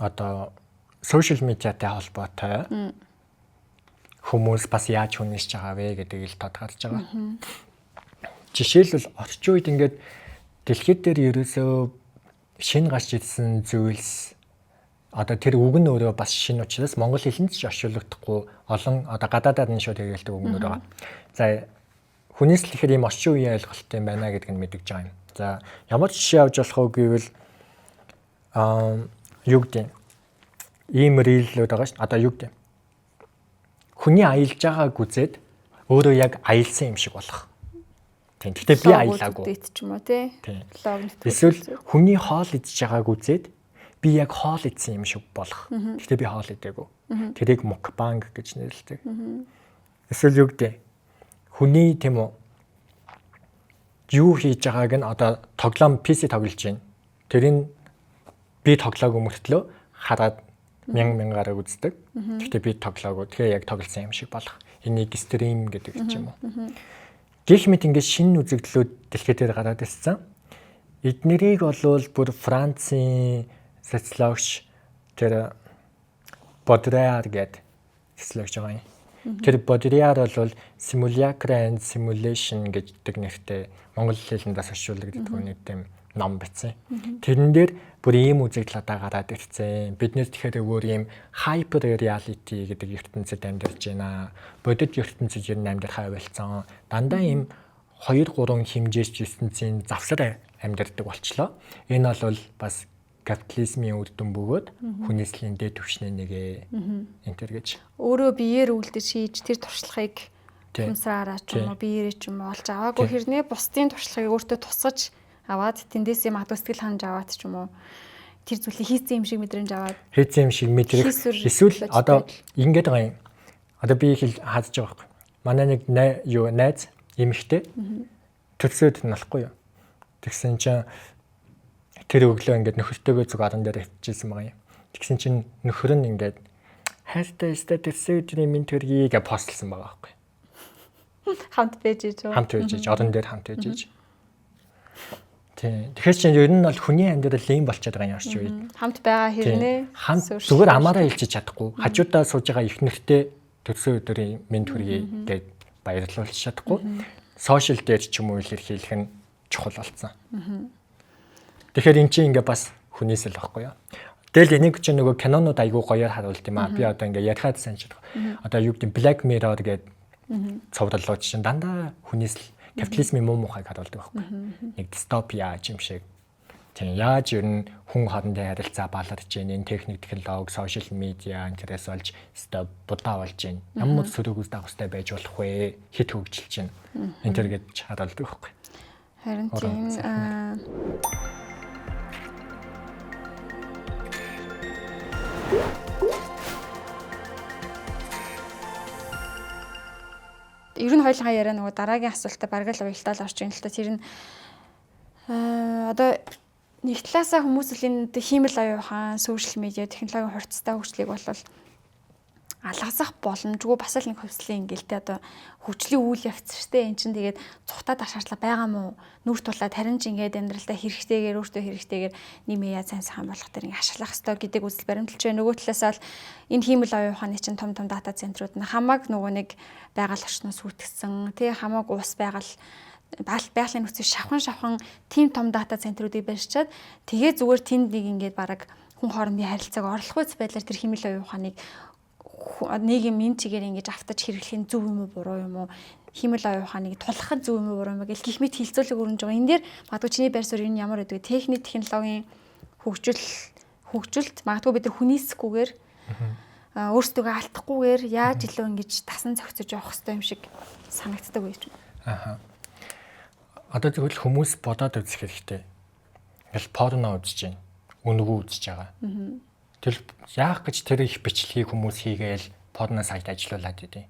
одоо сошиал медиатай холбоотой хүмүүс бас яаж хүнийсэж байгаа вэ гэдгийг л тодгарч байгаа. Жишээлбэл орчин үед ингээд дэлхийд дээр ерөөсөө шинэ гарч ирсэн зүйлс одоо тэр үг нь өөрөө бас шинэ учраас монгол хэлэнд ч орчуулагдахгүй олон одоо гадаадад нь шууд хэрэглэдэг үгнүүд байгаа. За хүнээс л ихээр ийм орчин үеийн ойлголт юм байна гэдг нь мэдгэж байгаа юм. За ямар жишээ авч болох вэ гэвэл юу гэдэг ийм рилүүд байгаа ш. Одоо юу гэдэг хүний аялж байгааг үзээд өөрөө яг аялсан юм шиг болох. Тийм. Гэхдээ би аялаагүй. Ч юм уу тий. Эсвэл хүний хоол идэж байгааг үзээд би яг хоол идсэн юм шиг болох. Гэхдээ би хоол идээгүй. Тэрийг мукбанг гэж нэрлэдэг. Эсвэл юу гэдэг хүний тийм үү юу хийж байгааг нь одоо тоглоом PC тоглож байна. Тэрийг би тоглоогүй мөртлөө хараад мянга мянгараа үздэг. Гэхдээ би тоглоогүй. Тэгэхээр яг тоглосон юм шиг болох. Энийг стрим гэдэг ч юм уу. Гэх мэт ингээд шинэ үзэгдлүүд дэлхий дээр гараад ирсэн. Эднэрийг болвол бүр Францын социологч тэр Бодрияр гэдэг социологч байгаа юм. Тэр Бодрияр бол Simulacra and Simulation гэдэг нэртэй монгол хэлэнд бас орчуулагддаг нэг тийм ном бичсэн. Тэрэн дээр бүр ийм үзэгдэл одоо гараад ирсэн. Бид нэр тэгэхээр өөр ийм hyper reality гэдэг ертөнцид амьдарч байна. Бодит ертөнцид ер нь амьдрахаа ойлцсон. Дандаа ийм 2 3 хэмжээч ертөнцийн завсар амьдардаг болчлоо. Энэ бол бас капитализмын үр дүн бөгөөд хүнээслийн дээд түвшний нэг энэ төр гэж. Өөрөө биеэр үйлдэл хийж тэр туршлагыг хүнсраараа ч юм уу биеэрээ ч юм уу олж аваагүй хэрнээ бусдын туршлагыг өөртөө тусгаж аваад тэндээсээ магадгүй сэтгэл ханаж аваад ч юм уу тэр зүйлийг хийцэн юм шиг мэдрэмж аваад хийцэн юм шиг мэдрэх эсвэл одоо ингэж байгаа юм. Одоо би хэл хааж байгаа байхгүй. Манай нэг юу найз эмэгтэй төрсөд нь болохгүй юу. Тэгсэн чинь тэр өглөө ингээд нөхөртөөгөө зүг орон дээр авчижсэн байгаа юм. Тэгсэн чинь нөхөр нь ингээд хайртай өстой төрсөн өдрийн минь төргий гэж постлсан байгаа байхгүй. Хамт байж иж үү? Хамт байж иж орон дээр хамт байж иж. Тийм. Тэгэхээр чинь ер нь бол хүний амьдрал ийм болчиход байгаа юм орчин үед. Хамт байгаа хэрнээ хамт зүгээр амаараа хэлчих чадахгүй. Хажуудаа сууж байгаа их нэртэй төрсөн өдрийн минь төргий гэж баярлуулж чадахгүй. Сошиал дээр ч юм уу илэрхийлэх нь чухал болсон. Тэгэхээр эн чинь ингээ бас хүнээс л байхгүй юу. Тэгэл энийг чинь нөгөө кинонууд айгүй гоёор харуулд юм аа. Би одоо ингээ ярихад сайн чадах. Одоо юу гэдэг Black Mirror гэдэг цувралууд чинь дандаа хүнээс л капитализмын муу мухайг харуулдаг байхгүй. Нэг дистопиа юм шиг. Тийм яаж ер нь хүн хоорондын харилцаа баларч гин энэ техник технологи, сошиал медиа интерес болж өстой будаа болж гин. Ямар сөрөг үс дагавстай байж болох вэ? Хит хөгжилж гин. Энэ төр гэж харуулдаг байхгүй. Харин тийм ер нь хоёулынхаа яриа нөгөө дараагийн асуултаа бараг л уялдаал орж ийн л та. Тэр нь одоо нэг талаасаа хүмүүс л энэ хиймэл оюун ухаан, сошиал медиа, технологийн хурцтай хөгжлийг бол алгасах боломжгүй бас л нэг хувьслын ингээл те одоо хөгжлийн үйл явц штэ эн чинь тэгээд цухтаад ах шаардлага байгаа мó нүр тулаад харин ч ингээд амьдралдаа хэрэгтэйгээр өөртөө хэрэгтэйгээр нэмээ яа сайн сайхан болох тэр ингээд ашиглах ёстой гэдэг үзэл баримталж байна. Нөгөө талаасаа л энэ хиймэл оюун ухааны чинь том том дата центрууд нь хамааг нөгөө нэг байгаль орчноос үүтгсэн тий хамааг уус байгаль байгалийн нөхцөл шавхан шавхан тийм том дата центруудыг барьчаад тэгээ зүгээр тэнд нэг ингээд бараг хүн хоорондын харилцааг орлохгүй байдлаар тэр хиймэл оюун ухааныг нийгэм энэ чигээр ингэж автаж хэрэглэх нь зөв юм уу буруу юм уу хиймэл оюун ухааныг тулах нь зөв юм уу буруу юм уу гэл гих мэт хилцүүлэг өрнөж байгаа. Энэ дээр магадгүй чиний байр суурь энэ ямар гэдэг техник технологийн хөгжилт магадгүй бид нар хүнийсэхгүйгээр өөрсдөө алдахгүйгээр яаж илүү ингэж тасан зохицож явах хэрэгтэй юм шиг санагддаг байж байна. Аха. Одоо тэгвэл хүмүүс бодоод үзэх хэрэгтэй. Ингээл порно үзэж байна. Үнэгүй үзэж байгаа. Тэр яах гэж тэр их бичлэгийг хүмүүс хийгээл порно сайт ажилуулад идэв.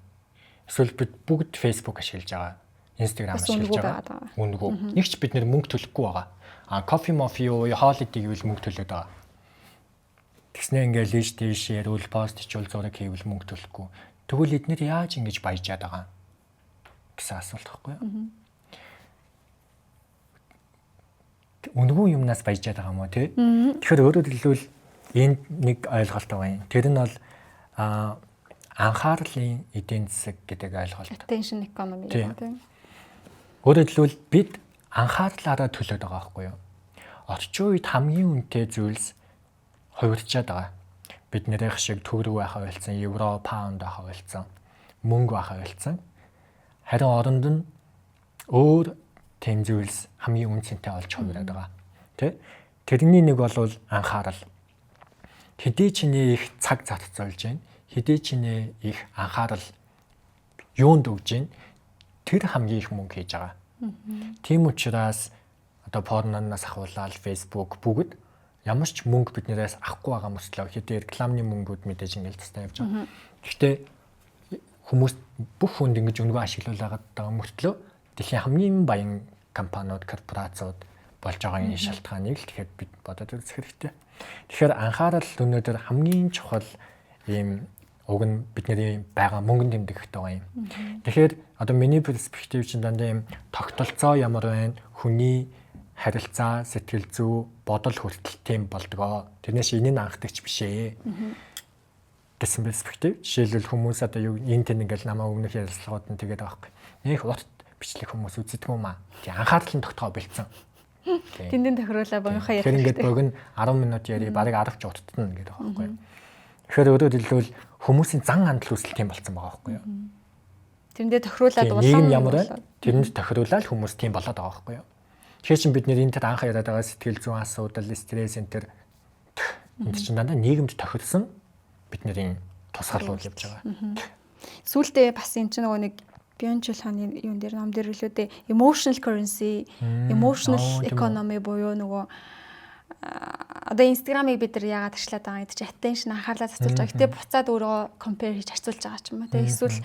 Эсвэл бид бүгд Facebook ашиглаж байгаа, Instagram ашиглаж байгаа. Үнэгүй. Нэг ч бид нэр мөнгө төлөхгүй байгаа. А кофе мофи юу, хоол идэвэл мөнгө төлөөд байгаа. Тэгснэ ингээл ийш тийш яриул, пост хийвэл зураг хийвэл мөнгө төлөхгүй. Тэгвэл эднэр яаж ингэж баяжаад байгаа юм? гэсэн асуулт байхгүй юу? Үнэгүй юмнаас баяжаад байгаа юм уу тий? Тэгэхээр өөрөөр хэлбэл энд нэг ойлголт байгаа юм. Тэр нь бол анхаарлын эдийн засаг гэдэг ойлголт. Attention economy гэдэг тийм. Өөрөөр хэлбэл бид анхаарлаараа төлөөд байгаа байхгүй юу? Орчин үед хамгийн үнэтэй зүйлс хувирчаад байгаа. Бид нэрийнх шиг төгрөг байхаа болсон, евро, паунд байхаа болсон, мөнгө байхаа болсон. Харин оронд нь өөр тийм зүйлс хамгийн үн цэнтэй болж хувираад байгаа. Тэ? Тэрний нэг бол анхаарал. Хэдий чиний их цаг зарцуулж байна, хэдий чиний их анхаарал юунд өгж байна, тэр хамгийн их мөнгө хийж байгаа. Тийм учраас одоо порноноос ахуулаад Facebook бүгд ямар ч мөнгө биднээс авахгүй байгаа мөртлөө хэдий рекламны мөнгүүд мэдээж ингээл тусдаа явж байгаа. Гэхдээ хүмүүс бүх хүнд ингэж өнгөө ашиглуулад байгаа мөртлөө дэлхийн хамгийн баян компаниуд, корпорациуд болж байгаа энэ шалтгааныг л тэгэхээр бид бодоод үзэх хэрэгтэй. Тэгэхээр анхаарал өнөөдөр хамгийн чухал ийм уг нь бидний байгаа мөнгөн тэмдэгтэй байгаа юм. Тэгэхээр одоо миний перспектив чинь дандаа ийм тогтолцоо ямар байна, хүний харилцаа, сэтгэл зүй, бодол хүртэл тийм болдгоо. Тэрнээс энэ нь анхдагч биш ээ гэсэн перспектив. Жишээлбэл хүмүүс одоо юу энэ тэн ингээл намаа өмнөх ярилцлагууд нь тэгээд байгаа байхгүй. Нэх урт бичлэг хүмүүс үздэг юм аа. Тий анхаарал нь тогтгоо бэлдсэн. Тэндэн тохируулаа богинохоо ярих. Тэгэхээр ингээд богино 10 минут яри бараг 10 ч удтна гэдэг байгаа байхгүй. Тэгэхээр өөрөөр хэлбэл хүмүүсийн зан хандлал үүсэл тийм болцсон байгаа байхгүй юу. Тэрэндээ тохируулаад улам нийгэм ямар вэ? Тэрэнд тохируулаад хүмүүс тийм болоод байгаа байхгүй юу. Тэгэхээр чин бид нэр энэ төр анх яриад байгаа сэтгэл зүйн асуудал, стресс энэ төр энэ чинь дандаа нийгэмд тохирсон бидний тусгаарлууд явж байгаа. Сүүлдээ бас энэ чинь нөгөө нэг Биончул хааны юун дээр ном дээр үлээ дээ emotional currency, emotional economy буюу нөгөө одоо Instagram-ыг бид нар яагаад ашиглаад байгаа гэдэг чинь attention анхаарлаа татуулж байгаа. Гэтэ буцаад өөрөө compare хийж харьцуулж байгаа ч юм уу те. Эсвэл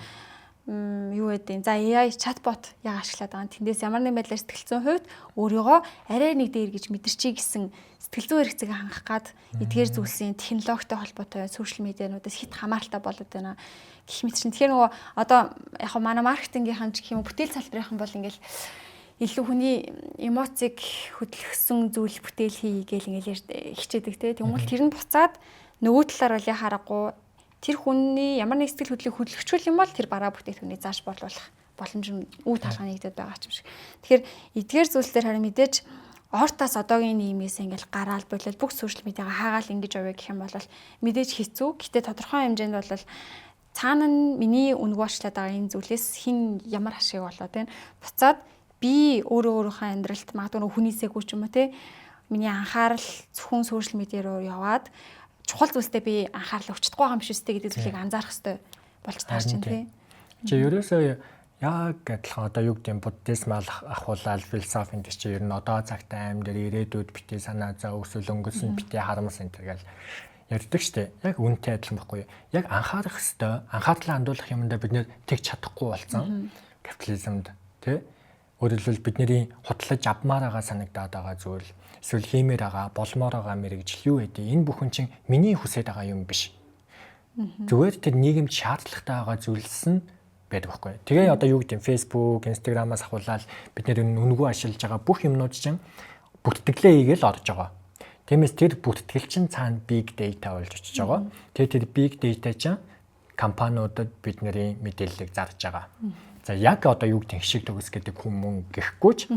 юу гэдэг. За AI chatbot яагаад ашиглаад байгаа юм. Тэндээс ямар нэгэн байдлаар сэтгэл зүйн хувьд өөрийгөө арай нэг дээр гэж мэдэрчий гэсэн сэтгэл зүйн хэрэгцээг хангах гад эдгээр зүйлсийн технологитой холбоотой сошиал медиануудаас хит хамааралтай болоод байна гэх мэт чинь. Тэгэхээр нөгөө одоо яг манай маркетингийнхан ч гэх юм уу бүтээл салбарынхан бол ингээл илүү хүний эмоцийг хөдөлгөсөн зүйл бүтээл хий гээл ингээл хичээдэг те. Тэгвэл тэр нь буцаад нөгөө талаар бол яхаарахгүй тэр хүний ямар нэг сэтгэл хөдлөлийг хөдөлгөчүүл юм бол тэр бараа бүтээгдэхүүнийг зааш борлуулах боломж нь үе талхаа нэгдэд байгаа ч юм шиг. Тэгэхээр эдгээр зүйлсээр харин мэдээж ортаас одоогийн нийгмээс ингээл гараал болол бүх сошиал медиагаа хаагаал ингэж явъя гэх юм бол мэдээж хэцүү. Гэтэ тодорхой хэмжээнд бол цаана нь миний үнэгүй ашлаад байгаа энэ зүйлээс хэн ямар ашиг болоо тийм буцаад би өөрөө өөрийнхөө амьдралд магадгүй хүнийсээгүй ч юм уу те миний анхаарал зөвхөн сошиал медиа руу яваад чухал зүйлстэй би анхаарал өгч чадахгүй байгаа юм биш үстэй гэдэг зүйлийг анзаарах хэрэгтэй болж таарч байна тий. Чи ерөөсөө яг адилхан одоо юу гэдэг нь буддизм ахуулаад философи энэ чи ер нь одоо цагт амьдр ирээдүйд битээ санаа зов өсвөл өнгөрсөн битээ харамс энэ төр гэл ярьдаг штэ. Яг үнэтэй адилхан байхгүй юу? Яг анхаарах хэвээр анхаарлаа хандуулах юмдаа бид нэр тэгж чадахгүй болсон. Капитализмд тий. Өөрөөр хэлбэл бидний худлаж авмаар байгаа санагдаад байгаа зүйл эсвэл хиймээр байгаа, болмоор байгаа мэрэгжил юу гэдэг энэ бүхэн чинь миний хүсэж байгаа юм биш. Зүгээр тэр нийгэмд шаардлагатай байгаа зүйлс нь байдаг байхгүй. Тэгээ одоо юу гэдэг нь Facebook, Instagram-аас ахуулаад бид нэр үнэгүй ашиглаж байгаа бүх юмнууд чинь бүртгэлээ хийгээл орж байгаа. Тиймээс тэр бүртгэл чинь цаана big data болж очиж байгаа. Тэгээ тэр big data чинь компаниудад бидний мэдээллийг зарж байгаа. За яг одоо юу гэдэг шиг төгс гэдэг хүмүүн гэхгүй ч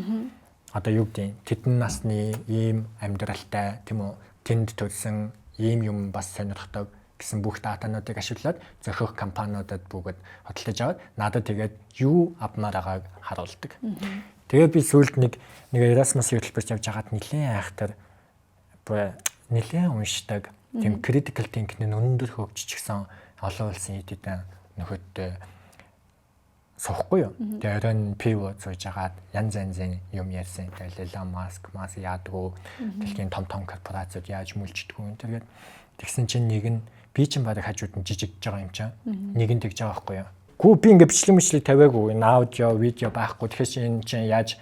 одоо юу гэдэг тэдэн насны ийм амьдралтай тийм үү тэнд төрсэн ийм юм бас сонирхдог гэсэн бүх датануудыг ашиглаад зохих компаниудад бүгд хөдөлж аваад надад тэгээд юу авмаар байгааг харуулдаг. Тэгээ би сүүлд нэг Erasmus хөтөлбөрт явж байгаад нэлээд айхтар нэлээд уншдаг тийм critical thinking нь өндөр хөгжчихсэн олон улсын хэд хэдэн нөхөдтэй суухгүй юу. Тэгээ оройн пиво сууж агаад янз янзын юм ярьсан. Тэгээ Elon Musk мас яадгүй дэлхийн том том корпорациуд яаж мүлждэггүй энэ төргээд тэгсэн чинь нэг нь би чинь бараг хажууд нь жижигдж байгаа юм чинь. Нэг нь тэгж байгаа байхгүй юу. Гүү би ингээ бичлэг тавиагүй. Энэ аудио, видео байхгүй. Тэгэхээр чинь энэ чинь яаж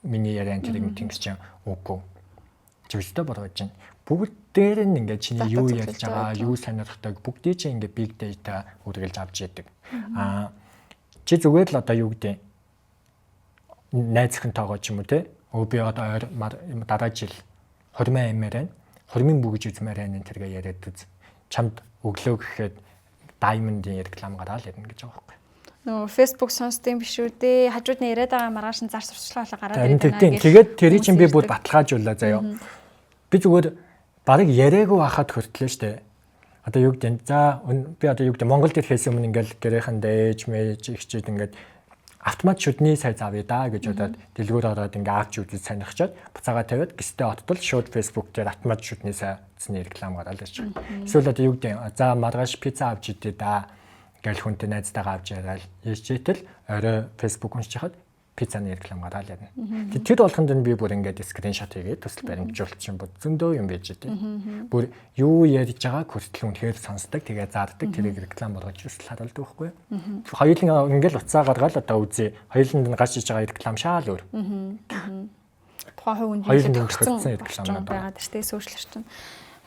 миний яриан тэрийг мэдэн гэж чинь үгүй. Чивэлтэй боргож чинь. Бүгд дээр нь ингээ чиний юу ярьж байгаа, юу сонирхдаг бүгдийг чинь ингээ big data үргэлж авч яадаг. Аа чи зүгээр л одоо юу гэдэг Найз охинтойгоо ч юм уу те. Өө би одоо ойр дараа жил хурмын аймаар байна. Хурмын бүү гэж үзмээр байна энэ тэргээ яриад үз. Чамд өглөө гэхэд Diamond-ийн реклам гараал ярина гэж байгаа байхгүй. Нөгөө Facebook сонсдсон биш үү дээ. Хажууд нь яриад байгаа маргааш нь зар сурталчилгаа болоо гараад ирдэг байна. Тэгээд тэрий чинь би бүр баталгаажуулаа заяа. Би зүгээр барыг яриаггүй хахад хүртлээ штэ. Одоо юу гэдэг за би одоо юу гэдэг Монгол дээр хийсэн өмнө ингээл гэрийнхэн дээж мэж ихчээд ингээд автомат шүдний сая заавъя да гэж бодоод дэлгүүр ороод ингээ авч үзэж сонирхчоод буцаага тавиад гистэй оттол шууд Facebook дээр автомат шүдний сайцны реклам гараад ирж байгаа. Эсвэл одоо юу гэдэг за маргааш пицца авч идэ да гэл хүнтэй найзтайгаа авч яриад яжээтэл орой Facebook уншиж хахад пиццаны реклам гараад ярина. Тэр болгонд нь би бүр ингээд скриншот хийгээд төсөл баримтжуулчих юм бод зөндөө юм байж тээ. Бүр юу ярьж байгааг хүртэл үнэхээр сонсдог, тэгээ заардаг, тэрийг реклам болгож төсөл харуулдаг байхгүй юу? Хоёулын ингээд утсаа гаргаал одоо үзье. Хоёуланд нь гарч иж байгаа реклам шаал өөр. Тухайн хувь хүн тохирсон реклам байгаа тэр тээ сошиал орчин.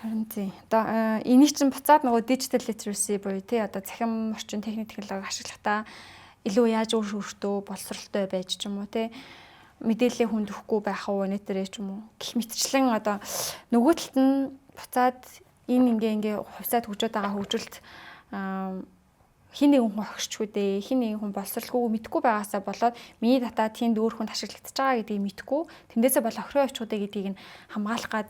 Харин тий. Одоо энийг чинь буцаад нөгөө digital literacy буюу тий одоо цахим орчин техник технологи ашиглахдаа илүү яаж өөртөө боловсралтай байж ч юм уу те мэдээлэл хүнд өгөхгүй байх уу нэтэрээ ч юм уу гэх мэтчлэн одоо нөгөө талд нь буцаад энэ ингээ ингээ хувьсаад хөгжөөд байгаа хөгжилт хин нэгэн хүн хохирчгүй дээ хин нэгэн хүн боловсралгүй мэдгүй байгаасаа болоод миний дата тэнд өөр хүнд ашиглагдаж байгаа гэдгийг мэдгүй тэндээсээ бол охироо явчих үү гэдгийг нь хамгаалах гад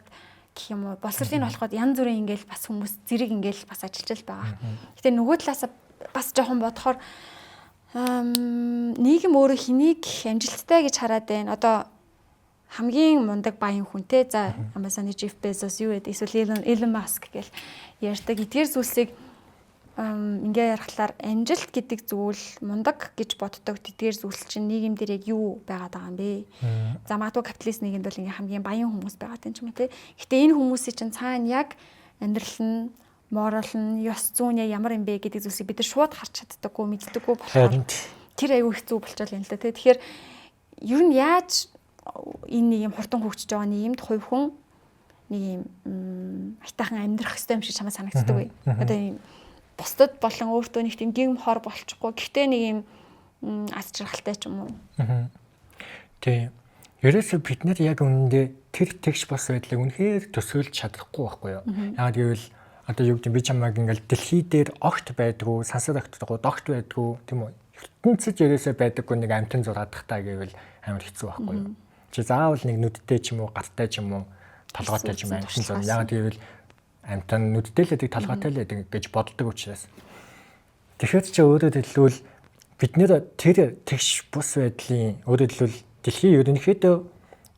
гэх юм уу боловсролыг нь олоход янз бүрийн ингээл бас хүмүүс зэрэг ингээл бас ажиллаж л байгаа. Гэтэ нөгөө талаасаа бас жоохон бодохоор нийгэм өөрөө хэнийг амжилттай гэж хараад байна. Одоо хамгийн мундаг баян хүн те за Amazon-ы Jeff Bezos юу гэдэг эсвэл Elon Musk гэл ярьдаг. Эдгээр зүйлсийг ингээ ярихлаар амжилт гэдэг зүйл мундаг гэж боддог тэдгээр зүйлс чинь нийгэм дээр яг юу байгаад байгаа юм бэ? За магадгүй капиталист нийгэмд бол ингээ хамгийн баян хүмүүс байгаад байна ч юм уу те. Гэтэ энэ хүмүүсийн чинь цаана яг амьдрал нь морал нь, ёс зүйн яг ямар юм бэ гэдэг зүйлсийг бид нар шууд харж чаддаггүй, мэддэггүй болохоор тэр аюу хэцүү болчихвол юм л да тий. Тэгэхээр ер нь яаж энэ нэг юм хурдан хөгжиж байгаа нийгэмд хувь хүн нэг юм аятайхан амьдрах ёстой юм шиг чамаа санагддаг үе. Одоо юм бусдад болон өөртөө нэг тийм гинм хор болчихгүй. Гэхдээ нэг юм аз жаргалтай ч юм уу. Тий. Ерөөсөө бид нар яг үнэндээ тэр тэгш бос байдлыг үнэхээр төсөөлж чадахгүй байхгүй юу? Яг гэвэл одоо юу гэдэг би чамайг ингээл дэлхий дээр огт байдгүй, сансар огтдоггүй, догт байдгүй тийм үү? ертөнцид ерөөсөө байдаггүй нэг амтан зураадах та гэвэл амар хэцүү байхгүй юу? Чи заавал нэг нүдтэй ч юм уу, гартай ч юм уу, толгойтой ч юм амтан зурна. Яг гэвэл амтан нүдтэй л байдаг, толгойтой л байдаг гэж боддог учраас. Тэгэхээр чи өөрөөр хэлбэл бид нэр тэр тэгш бус байдлын өөрөөр хэлбэл дэлхийн ерөнхийдөө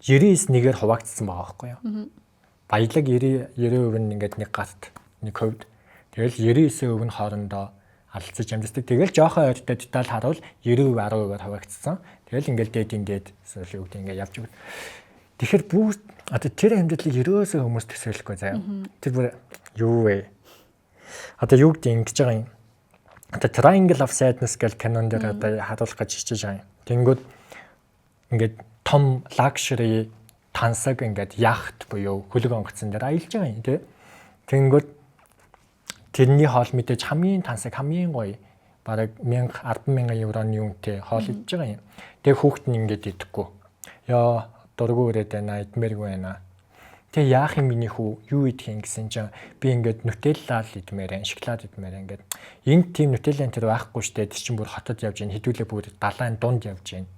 99-ээр хуваагдсан байгаа байхгүй юу? Баялаг 90 90% нь ингээд нэг гарт нэг хувьд тэгэл 99% нь хоорондоо алдсаж амьддаг. Тэгэл жоохон ойртой деталь харуул 90% 10%-аар хуваагдсан. Тэгэл ингээл дээд ингээд эсвэл юу гэдэг ингээд явж өгнө. Тэгэхээр бүгд одоо тэр амьдралыг ерөөсөө хүмүүс төсөөлөхгүй заяа. Тэр бүр юу вэ? Одоо юу гэдэг ингэж байгаа юм. Одоо Triangle of Sadness гэл кинон дээр одоо харуулах гэж хичээж байгаа юм. Тэнгүүд ингээд том luxury тансаг ингээд яхт буюу хөлөг онгоцон дээр аялж байгаа юм тий. Тэнгүүд тэрний хоол мэдээж хамгийн тансаг хамгийн гоё бараг 1000 10,000 евроны үнэтэй хоол идэж байгаа юм. Тэгээ хүүхэд нь ингээд идэхгүй. Яа дургу өрөөд байна, идмээргүй байна. Тэгээ яах юм миний хүү юу идэх юм гэсэн чинь би ингээд нутелла л идмээр байна, шоколад идмээр байна ингээд. Энд тийм нутелла энэ тэр байхгүй штэ. Тэр чинь бүр хотод явж байна. Хэдүүлээ бүр далайн дунд явж байна.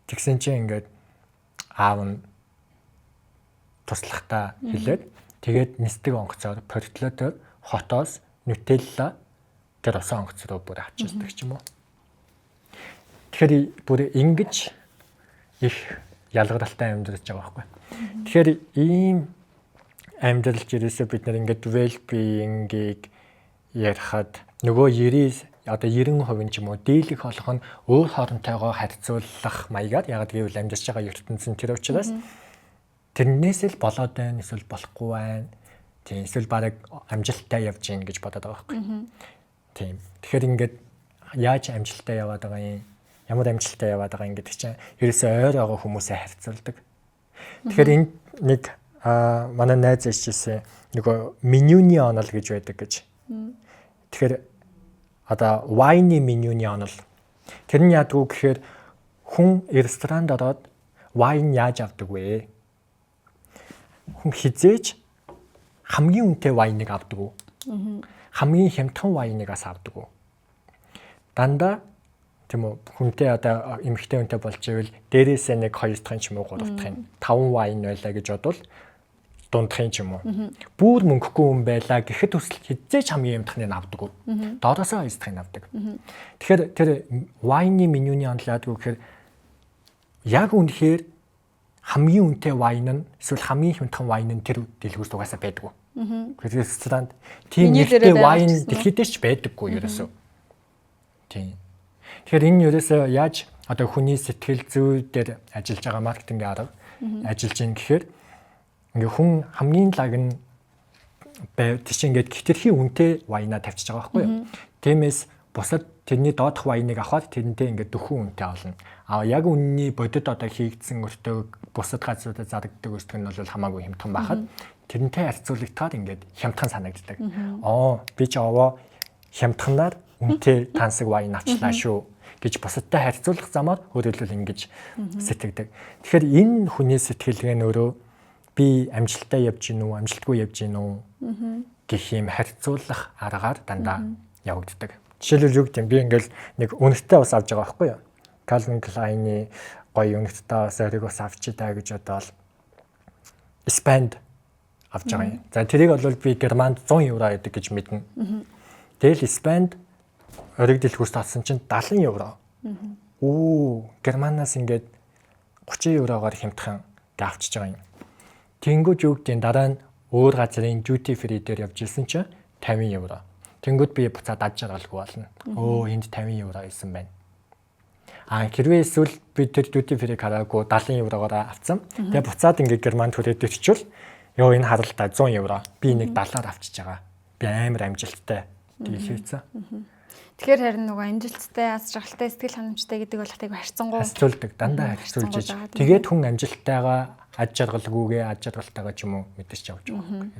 Тэгсэн чинь ингээд аав нь туслахтаа хэлээд тэгээд нисдэг онгоцоор портлотоор хотоос нутелла тэр усан онгоц руу бүр авчирдаг ч юм уу. Тэгэхээр бүр ингэж их ялгаралтай амьдраж байгаа байхгүй. Тэгэхээр ийм амьдралж ерөөсөө бид нар ингээд well being-ийг ярихад нөгөө 90 одоо 90% ч юм уу дийлэх болох нь өөр хоронтойгоо харьцуулах маягаар яг гэвэл амьдарч байгаа ертөнц нь тэр учраас тэрнээс л болоод байна эсвэл болохгүй байна. Тийм эсвэл бараг амжилттай явж гин гэж бодоод байгаа байхгүй. Тийм. Тэгэхээр ингээд яаж амжилттай яваад байгаа юм? Ямар амжилттай яваад байгаа юм гэдэг чинь ерөөсөө ойр байгаа хүмүүсээ харьцуулдаг. Тэгэхээр энэ нэг манай найз ээжсэн нөгөө менюний онол гэж байдаг гэж. Тэгэхээр одоо wine менюний онол. Тэр нь яадгүй гэхээр Хүн ресторанд ороод wine яаж авдаг вэ? Хүн хэзээ ч хамгийн үнэтэй wine-ыг авдаг уу? Хамгийн хямдхан wine-ыг бас авдаг уу? Дандаа, тийм үү, хүнтэй, одоо эмэгтэй хүнтэй болж ивэл дээрээсээ нэг хоёр дахь ч юм уу, гурав дахь нь таван wine байлаа гэж бодвол дундахын ч юм уу. Бүр мөнгөгүй хүн байлаа гэхэд хүсэл хэзээ ч хамгийн хямдхныг авдаг уу? Доороосоо хоёр дахьыг авдаг. Тэгэхээр тэр wine-ы менюний онол яадаг вэ гэхээр яг үнэхээр хамгийн үнэтэй wine нь эсвэл хамгийн хямдхан wine нь тэр дэлгүүрт угаасаа байдаггүй. Тэгэхээр ресторанд тийм нэртэй wine дэлхийд ч байдаггүй ерөөсөө. Тийм. Тэгэхээр энэ ерөөсөө яаж одоо хүний сэтгэл зүй дээр ажиллаж байгаа маркетингийн арга ажиллаж байна гэхээр ингээ хүн хамгийн лаг нь бай тийш ингээд хэтэрхий үнэтэй wine-аа тавьчихж байгаа байхгүй юу. Тиймээс бусад тэрний доодох wine-ыг авахад тэрнтэй ингээд дөхөн үнэтэй олно. А яг үнний бодит одоо хийгдсэн өртөө бусад газруудад зарагддаг өртөг нь бол хамаагүй хямдхан байхад тэрнтэй харьцуулагдахаар ингээд хямдхан санагддаг. Аа, би ч овоо хямдханаар үнэтэй тансаг wine авчлаа шүү гэж бусадтай харьцуулах замаар өөрөөр хэлбэл ингэж сэтгэдэг. Тэгэхээр энэ хүний сэтгэлгээ нь өөрөө би амжилттай явж гин үү, амжилтгүй явж гин үү гэх юм харьцуулах аргаар дандаа явагддаг. Жишээлбэл, юу гэдэг юм, би ингээл нэг үнэтэй ус авч байгаа байхгүй юу? Calvin Klein-ы гоё үнэтэй ус ориг ус авчи даа гэж бодоол Испанд авч байгаа юм. За, тэрийг бол би Германд 100 евро гэдэг гэж мэднэ. Тэгэл Испанд ориг дэлгүүрт авсан чинь 70 евро. Үү, Германаас ингээд 30 еврогоор хямдхан гээ авчиж байгаа юм. Тэнгүүд юу гэдیں, дараа нь өөр газрын duty free дээр явж исэн чинь 50 евро. Тэнгүүд би буцаад ад жаргалгүй болно. Өө, энд 50 евро исэн байна. А хэрвээ эсвэл би тэр duty free хараагүй 70 еврогоор авцсан. Тэгээ буцаад ингээд Германд хүрээд ирчихвэл ёо, энэ харалта 100 евро. Би нэг 70-аар авчиж байгаа. Би амар амжилттай. Тэгээ хийцэн. Тэгэхээр харин нөгөө амжилттай, аз жаргалтай, сэтгэл ханамжтай гэдэг бол айгүй харьцангуй. Харьцуулдаг. Дандаа харьцуулж иж. Тэгээд хүн амжилттайгаа, ад жаргалгүйгээ, ад жаргалтайгаа ч юм уу мэдэрч явж байгаа.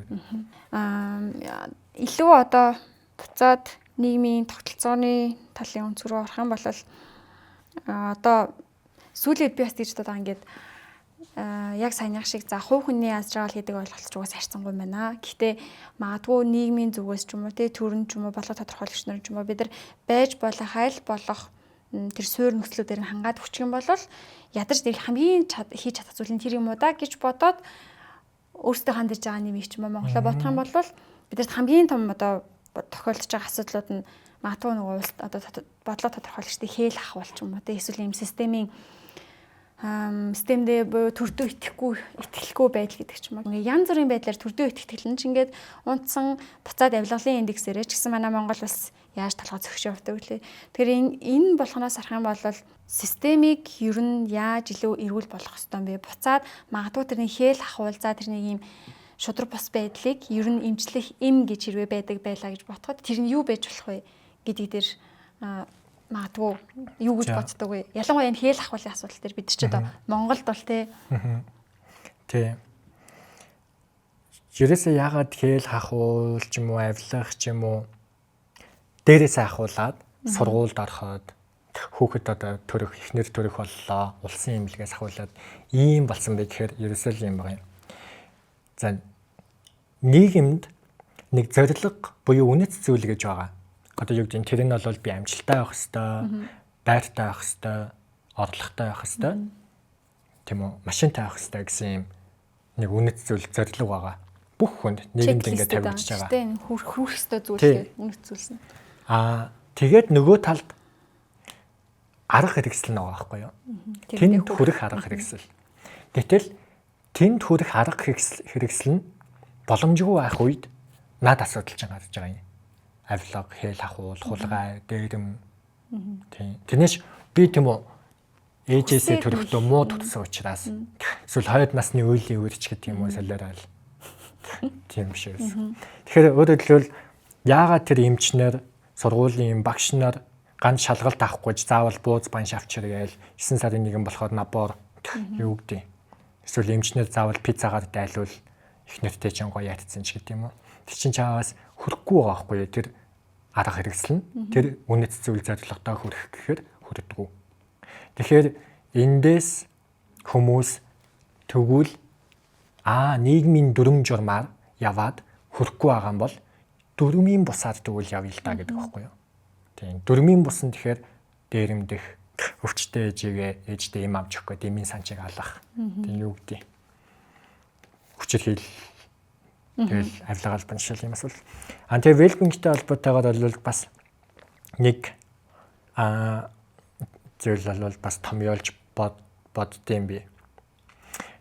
Аа, илүү одоо буцаад нийгмийн тогтолцооны талын өнцөг рүү орох юм бол одоо сүүлийн үед би бас тийж одоо ингээд яг саяных шиг, за, хувь хүний аз жаргал гэдэг ойлголт ч угаас харьцангуй байна. Гэхдээ магадгүй нийгмийн зүгээс ч юм уу, те, төрөн ч юм уу, бодлого тодорхойлогч нар ч юм уу, бид нар байж болох аль болох тэр суур нөхцлүүдээр нь хангаад өгчих юм бол ядаж нэг хамгийн хийж чадах зүйл нь тэр юм уу да гэж бодоод өөрсдөө хандаж байгаа нэмийг ч юм уу Монголоо бодох юм бол бидэрт хамгийн том одоо тохиолдож байгаа асуудлууд нь магадгүй нөгөө одоо бодлого тодорхойлогчдын хээл ахуул ч юм уу, те, эсвэл ийм системийн системдээ буюу төрдөө итгэхгүй, итгэлгүй байдал гэдэг ч юм уу. Ингээ янз бүрийн байдлаар төрдөө итгэл нь ч ингээд унтсан, буцаад авилгалын индексээрээ ч гэсэн манай Монгол улс яаж толгой зөгш явдаг вүлээ. Тэгэхээр энэ болгоноос харах юм бол системийг ер нь яаж илүү эрүүл болгох ёстой юм бэ? Буцаад магадгүй тэрний хээл ахуул, за, тэрний ийм шудраг бус байдлыг ер нь эмчлэх эм гэж хэрвээ байдаг байлаа гэж бодоход тэр нь юу байж болох вэ гэдэг дээр магадгүй юу гэж боддог вэ? Ялангуяа энэ хээл ахуулын асуудал дээр бид ч одоо Монголд бол те. Тий. Ерөөсөө яагаад хээл хахуул ч юм уу, авилах ч юм уу дээрээсээ ахуулаад сургуульд ороход хүүхэд одоо төрөх, эхнэр төрөх боллоо, улсын эмнэлгээс ахуулаад ийм болсон бэ гэхээр ерөөсөө л юм байгаа юм. За, нийгэмд нэг зорилго буюу үнэт зүйл гэж байгаа. Одоо юу гэдэг нь, тэр нь бол би амжилттай байх хэвээр, байртай байх хэвээр, орлоготой байх хэвээр, тийм үү, машинтай байх хэвээр гэсэн юм нэг үнэт зүйл, зорилго байгаа. Бүх хүнд нийгэмд ингээд тавигдчихж байгаа. Тийм, хүрэх хэвээр зүйл, үнэт зүйлс нь. Аа, тэгээд нөгөө талд арга хэрэгсэл нь байгаа байхгүй юу? Тэнд хүрэх арга хэрэгсэл. Гэтэл тэнд хүрэх арга хэрэгсэл нь боломжгүй байх үед над асуудал ч гарч байгаа юм. Авилга, хээл хахуул, хулгай, дээрэм. Тийм. Тэрнээс би, тийм үү, ээжээсээ төрөхдөө муу төрсөн учраас эсвэл хойд насны үйлийн үрч гэдэг юм уу, солиорол. Тийм биш үү. Тэгэхээр өөрөөр хэлбэл яагаад тэр эмчнэр, сургуулийн багш нар ганц шалгалт авахгүй заавал бууз банш авчир гээл 9 сарын 1 болохоор набор юу гэдэг. Эсвэл эмчнэр заавал пиццагаар дайлвал их нэртэй чинь гоё ярьсан ч гэдэг юм уу. Тэр чинь чаавас хүрэхгүй байгаа байхгүй юу, тэр арга хэрэгсэл нь тэр үнэт зүйл зорилготой хүрэх гэхээр хүрдэггүй. Тэгэхээр Эндээс хүмүүс тэгвэл нийгмийн дүрм журмаар яваад хүрэхгүй байгаа юм бол дүрмийн бусаар тэгвэл явъя л да гэдэг байхгүй юу? Тийм. Дүрмийн бус нь тэгэхээр дээрэмдэх, өвчтэй ээжигээ ээждээ юм авч өгөх гээд эмийн санчийг алах. Тийм юу гэдэг. Хүчирхийл тэгэл авилга албан жишээл юм эсвэл. Тэгээ well-being-тэй холбоотойгоор бол бас нэг зүйл бол бас томьёолж боддсон би.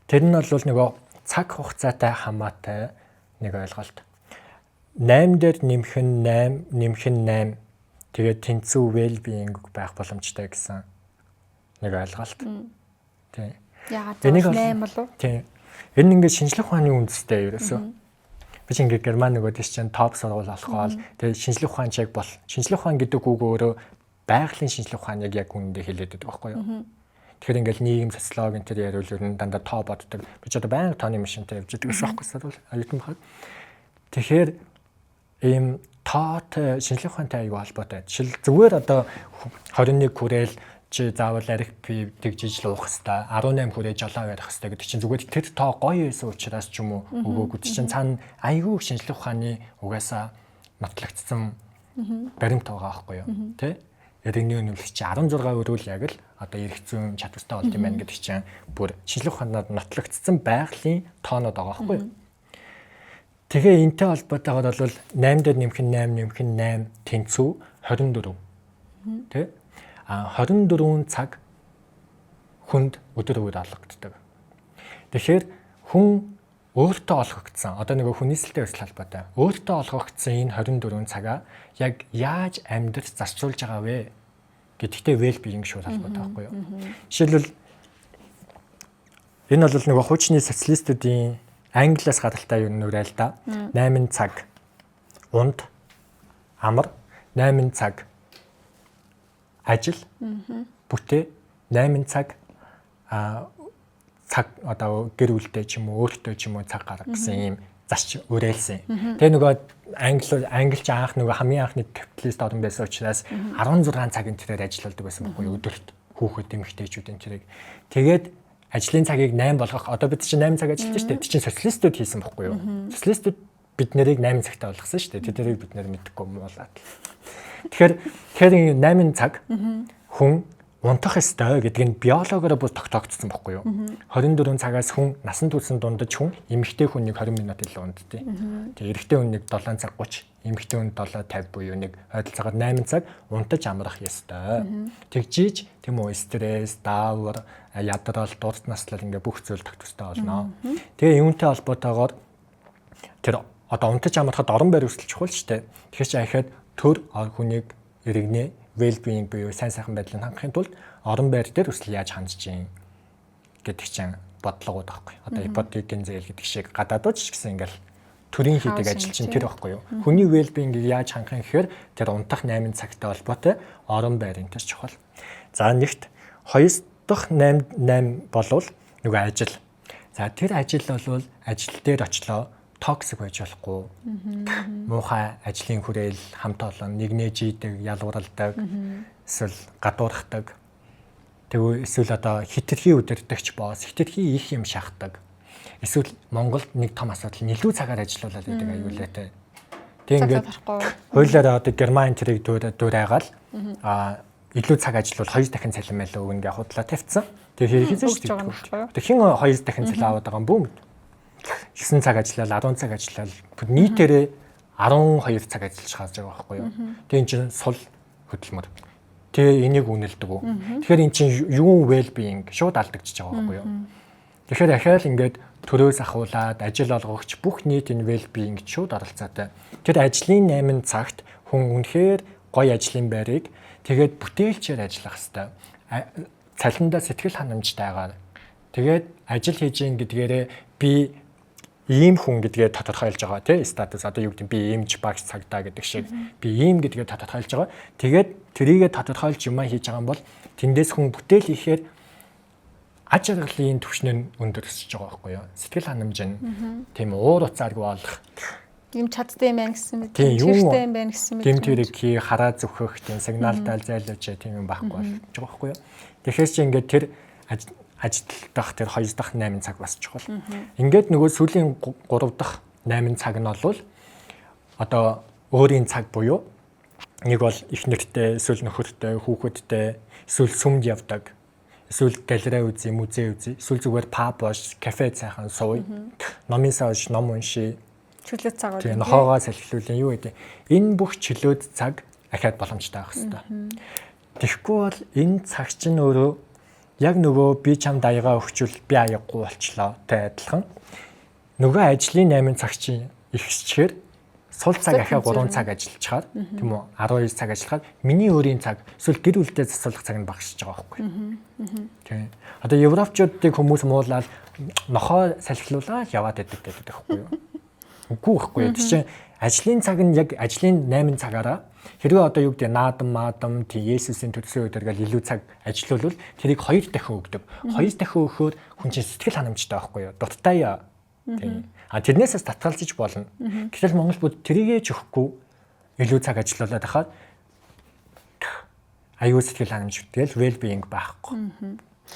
Тэр нь бол нөгөө цаг хугацаатай хамаатай нэг ойлголт. 8 дээр нэмэх нь 8, нэмэх нь 8. Тэгээд тэнцүү well-being байх боломжтой гэсэн нэг ойлголт. Тийм. Яагаад 8 болов? Тийм. Энэ ингээд шинжлэх ухааны үндэстэй ерөөсөө. Би чи ингээд герман нөгөө тийш чинь топ сургууль болохоол тэгээд шинжлэх ухаан чиг бол шинжлэх ухаан гэдэг үг өөрөө байгалийн шинжлэх ухааныг яг үнэндээ хэлээд байдаг байхгүй юу? Тэгэхээр ингээл нийгэм социологи энэ төр яриул ер нь дандаа тоо боддог. Би ч одоо байнга тооны машинтай явж идэг гэсэн байхгүй сурвал оюутан бахад. Тэгэхээр ийм тоотой шинжлэх ухаантай аюу холбоотой. Жишээл зүгээр одоо 21 хүрээл чи заавал арх пив тэгж ижил уух хэвээр 18 хүрээ жолоо барих хэвээр гэдэг чинь зүгээр тэр тоо гоё байсан учраас ч юм уу өгөөгүй чинь цаана айгүй шинжлэх ухааны угаасаа нотлогдсон баримт байгаа байхгүй юу, тэ? Иргэний үнэмлэх чи 16 өрөөл яг л одоо эрх зүйн чадвартай болд юм байна гэдэг чинь бүр шинжлэх ухаанаар нотлогдсон байгалийн тоонод байгаа байхгүй юу? Тэгээ энтэй холбоотойгоор бол 8 дээр нэмэх нь 8 нэмэх нь 8 тэнцүү 24. Тэ? 24 цаг хүнд өдөр бүр олгогддог. Тэгэхээр хүн өөртөө олгогдсон, одоо нөгөө хүнийсэлтэй өсөл холбоотой. Өөртөө олгогдсон энэ 24 цагаа яг яаж амьдрч зарцуулж байгаа вэ гэдэгтэй well-being шууд холбоотой байхгүй юу? Жишээлбэл энэ бол нөгөө хуучны социалистуудын англиас гаралтай юм нүрээ л да. 8 цаг унд амар, 8 цаг ажил бүтээ, 8 цаг цаг одоо гэр бүлдээ ч юм уу өөртөө ч юм уу цаг гарга гэсэн ийм зарч уриалсан. Тэгээ нөгөө англич анх нөгөө хамгийн анхны капиталист орн байсан учраас 16 цагийн тэрээр ажилладаг байсан байхгүй өдөрт хүүхэд эмэгтэйчүүд энэ тэрийг. Тэгээд ажлын цагийг 8 болгох одоо бид чинь 8 цаг ажиллаж штэ. Тэр чинь социалистууд хийсэн байхгүй юу? Социалистууд бид нарыг 8 цагтаа болгосон штэ. Тэд нарыг бид нэр мэдэхгүй юм болоод. Тэгэхээр 8 цаг хүн унтах ёстой гэдэг нь биологоороо бүр тогтоогдсон байхгүй юу? 24 цагаас хүн насан туршин дундаж хүн эмэгтэй хүн нэг 20 минут илүү унтдیں۔ Тэгээ эрэгтэй хүн нэг 7 цаг 30, эмэгтэй хүн 7:50 буюу нэг ойролцоогоор 8 цаг унтаж амрах ёстой. Тэгжиж тийм үү стресс, даавар, ядрал, дурд наслал ингээ бүх зүйл тогтвортой болно. Тэгээ юунтай холбоотойгоор тэр одоо унтаж амрахад орон байр үүсэл чухал шүү дээ. Тэгэхээр чи ахаад төр хүнийг иргэнэ well-being буюу сайн сайхан байдлыг хангахын тулд орон байр дээр өсөл яаж хандж чинь гэдэг чинь бодлогууд байхгүй. Одоо ипотекийн зээл гэдэг шиг гадаадууд ч гэсэн ингээл төрийн хийдэг ажил чинь тэр байхгүй юу. Хүний well-being-ийг яаж хангах юм гэхээр тэр унтах 8 цагтай холбоотой орон байр энэ төр чухал. За нэгт хоёр дахь 8 8 болвол нөгөө ажил. За тэр ажил болвол ажил дээр очлоо toxic байж болохгүй. Муухай ажлын хүрээл хамт олон нэгнээ жийдэг, ялварладаг, эсвэл гадуурхдаг. Тэгвэл эсвэл одоо хитрхи удирдахч босс, хитрхи их юм шахдаг. Эсвэл Монголд нэг том асуудал нь илүү цагаар ажиллаулаад байдаг аюултай. Тэг ингээд хуулиараа одоо Герман тэрийг дуурайгаал илүү цаг ажиллавал 2 дахин цалин мэлээ өгнө гэж худлаа тавьчихсан. Тэр хэрэгжиж шүү дээ. Тэг хэн 2 дахин цалин аваад байгаа юм бүү мэд. 9 цаг ажиллаад 10 цаг ажиллаад нийтээрээ 12 цаг ажиллаж гарч байгаа байхгүй юу. Тэгээ эн чинь сул хөдөлмөр. Тэгээ энийг үнэлдэг үү. Тэгэхээр эн чинь юу well being шууд алдагдчихж байгаа байхгүй юу. Тэгэхээр ахаал ингээд төрөөс ахуулаад ажил олгогч бүх нийт энэ well being шууд оролцоотой. Тэр ажлын 8 цагт хүн үнэхээр гоё ажлын байрыг тэгээд бүтээлчээр ажиллах хэвээр. Цалиндаа сэтгэл ханамжтайгаар тэгээд ажил хийж гин гэдгээрээ би ийм хүн гэдгээ тодорхойлж байгаа тий статус одоо юу гэдэг би иймч багш цагдаа гэдэг шиг би ийм гэдгээ тодорхойлж байгаа. Тэгээд тэрийгэ тодорхойлж юмаа хийж байгаа юм бол тэндээс хүн бүтээл хийхээр аж аргалын түвшин нь өндөр өсөж байгаа байхгүй юу? Сэтгэл ханамж нь тийм уур уцааргүй болох юм чадтай юм байна гэсэн мэт хэрэгтэй юм байна гэсэн мэт гэмт хэрэг хий хараа зүхэх тийм сигналдаал зайлуулж тийм юм байхгүй болж байгаа байхгүй юу? Тэгэхээр чи ингээд тэр Ажилдах тэр 2 дахь 8 цаг бас чухал. Ингээд нөгөө сүүлийн 3 дахь 8 цаг нь бол одоо өөрийн цаг буюу нэг бол их нэртэй, эсвэл нөхөртэй, хүүхэдтэй, эсвэл сүмд явдаг, эсвэл галерей үзье, музей үзье, эсвэл зүгээр паб ууш, кафе цайхан сууя, номын сан унш, ном уншия. Чөлөөт цаг үү? Тийм, нохоогоо салхилуулын юу гэдэг. Энэ бүх чөлөөт цаг ахиад боломжтой байх хэрэгтэй. Тэгэхгүй бол энэ цаг чинь өөрөө яг нөгөө би чамд аягаа өгчвөл би аяггүй болчлоо тэ адилхан. Нөгөө ажлын 8 цаг чинь ихсчээр сул цаг ахиа 3 цаг ажиллачаар тийм үү, 12 цаг ажиллахаар миний өөрийн цаг эсвэл гэр бүлдээ засуулах цаг нь багасч байгаа байхгүй. Тийм. Одоо европчуудыг хүмүүс муулаад нохоо салхилуулаад яваад байдаг гэдэг байхгүй юу? Үгүй байхгүй юу? Тэр чинь ажлын цаг нь яг ажлын 8 цагаараа хэрвээ одоо юу гэдэг наадам маадам тий Есүсийн төрсөн өдөр гал илүү цаг ажиллавал тэрийг 2 дахин өгдөг. 2 дахин өгөхөөр хүн чинь сэтгэл ханамжтай байхгүй юу? Дуттай яа. Тийм. А тэрнээсээ татгалзаж болно. Гэтэл Монгол бүгд тэрийгээ ч өгөхгүй илүү цаг ажиллаулаад байхад аюул сэтгэл ханамж тэгэл well being байхгүй.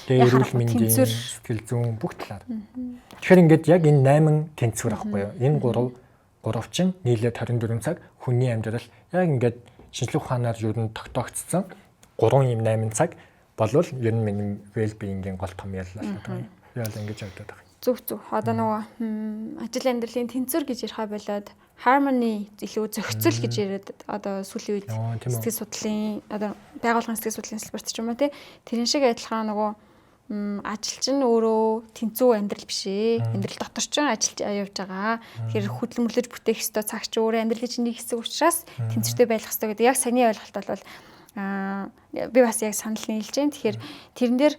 Тэгээ эрүүл мэндийн сэтгэл зүйн бүх талаар. Тэгэхээр ингээд яг энэ 8 тэнцвэр байхгүй юу? Энэ 3 чинь нийлээд 24 цаг хүний амьдрал яг ингээд шинжлэх ухаанаар ер нь тогтоогдсон 3 юм 8 цаг болвол ер нь миний well being-ийн гол том яллал байгаа юм. Би бол ингэж боддог байна. Зүг зүг. Одоо нөгөө ажил амьдралын тэнцвэр гэж ярихаа болоод harmony илүү зохицол гэж яриад одоо сүүлийн үед сэтгэл судлалын одоо байгууллагын сэтгэл судлалын салбарт ч юм уу тий тэрэн шиг адилхан нөгөө ажил чинь өөрөө тэнцүү амьдрал биш ээ. Амьдрал дотор чинь ажиллаж явж байгаа. Тэгэхээр хөдөлмөрлөж бүтээх ёстой цаг чи өөрөө амьдралын чинь нэг хэсэг учраас тэнцвэртэй байх ёстой гэдэг яг саяны ойлголт бол би бас яг санал нийлж байна. Тэгэхээр тэрэн дээр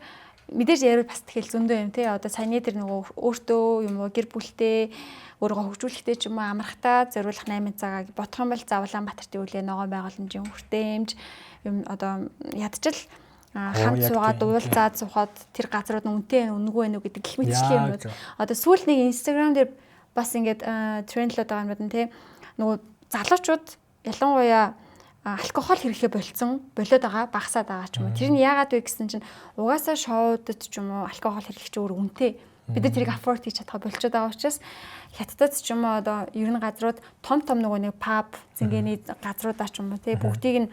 мэдээж яриад бас тэгэл зөндөө юм тий. Одоо саяны тэр нөгөө өөртөө юм уу гэр бүлтэй өөрийгөө хөгжүүлэхтэй ч юм уу амрахтаа зориулах 8 цагааг бодох юм бол за Улаанбаатарт юу лээ ногоон байгууламжийн хүртээмж юм одоо ядчил хамт суугаад уулзаад сухад тэр газрууд нь үнэтэй үнэгүй байх уу гэдэг гэх мэтчлэн юмнууд. Одоо сүүл нэг Instagram дээр бас ингээд трендлээд байгаа юмнууд нь тий нөгөө залуучууд ялангуяа алкогол хэрэглэхээ болцсон болоод байгаа багасаад байгаа ч юм уу. Тэр нь яагаад вэ гэсэн чинь угаасаа шоудад ч юм уу алкогол хэрэглэх чинь өөр үнэтэй. Бид нар тэрийг afford хийж чадхаа болчиход байгаа учраас хятадд ч юм уу одоо ер нь газрууд том том нөгөө нэг паб зингээний газруудаа ч юм уу тий бүгдийг нь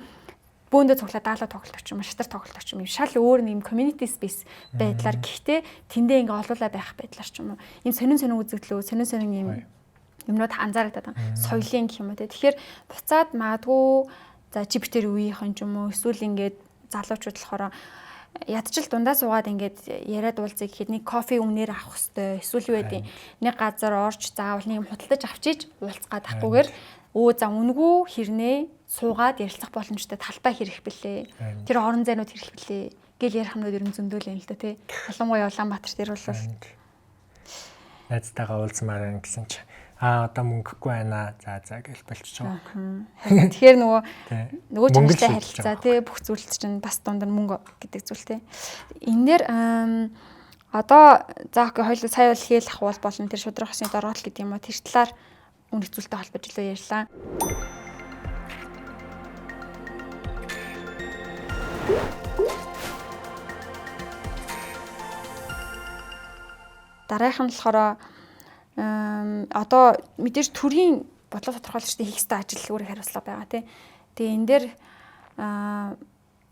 бөөндөө цуглаа даалаа тоглолт ч юм уу шатар тоглолт ч юм уу шал өөр нэг юм community space байдлаар гэхдээ тэндээ ингээ олуулаа байх байдлаар ч юм уу ийм сонин сонин үзэгдлөө сонин сонин юм юмнууд анзаарагдаад байгаа. Соёлын гэх юм уу те. Тэгэхээр буцаад магадгүй за чи битэр үеийнхэн ч юм уу эсвэл ингээд залуучууд болохоор ядчил дундаа суугаад ингээд яриад уулзъя гэхэд нэг кофе үнээр авах хэвээр эсвэл юу гэдэг нэг газар орж заавал нэг юм худалдаж авчиж уулзах гадахгүйгээр өө за үнгүй хэрнээ суугаад ярилцах боломжтой талбай хэрэг бэлээ. Тэр орон зайнууд хэрэг бэлээ гэл ярих юмнууд ер нь зөндөл юм л да тий. Ялангуяа Улаанбаатар дээр бол найзтайгаа уулзмаар байна гэсэн чи одоо мөнгөгүй байна. За за гэж болчихж байгаа. Тэгэхээр нөгөө чанартай харилцаа тий бүх зүйлс чинь бас дунд нь мөнгө гэдэг зүйл тий. Энэ нэр одоо за окей хоёул сая бол хээл ахуул болон тэр шудраг хосны доргоол гэдэг юм уу тэр талаар үнэх зүйлтэй холбож илүү ярьлаа. Дараагийнх нь болохоор одоо мэдээж төрийн бодлого тодорхойлогчдын хийх ёстой ажил өөр хариуцлага байгаа тий. Тэгээ энэ дээр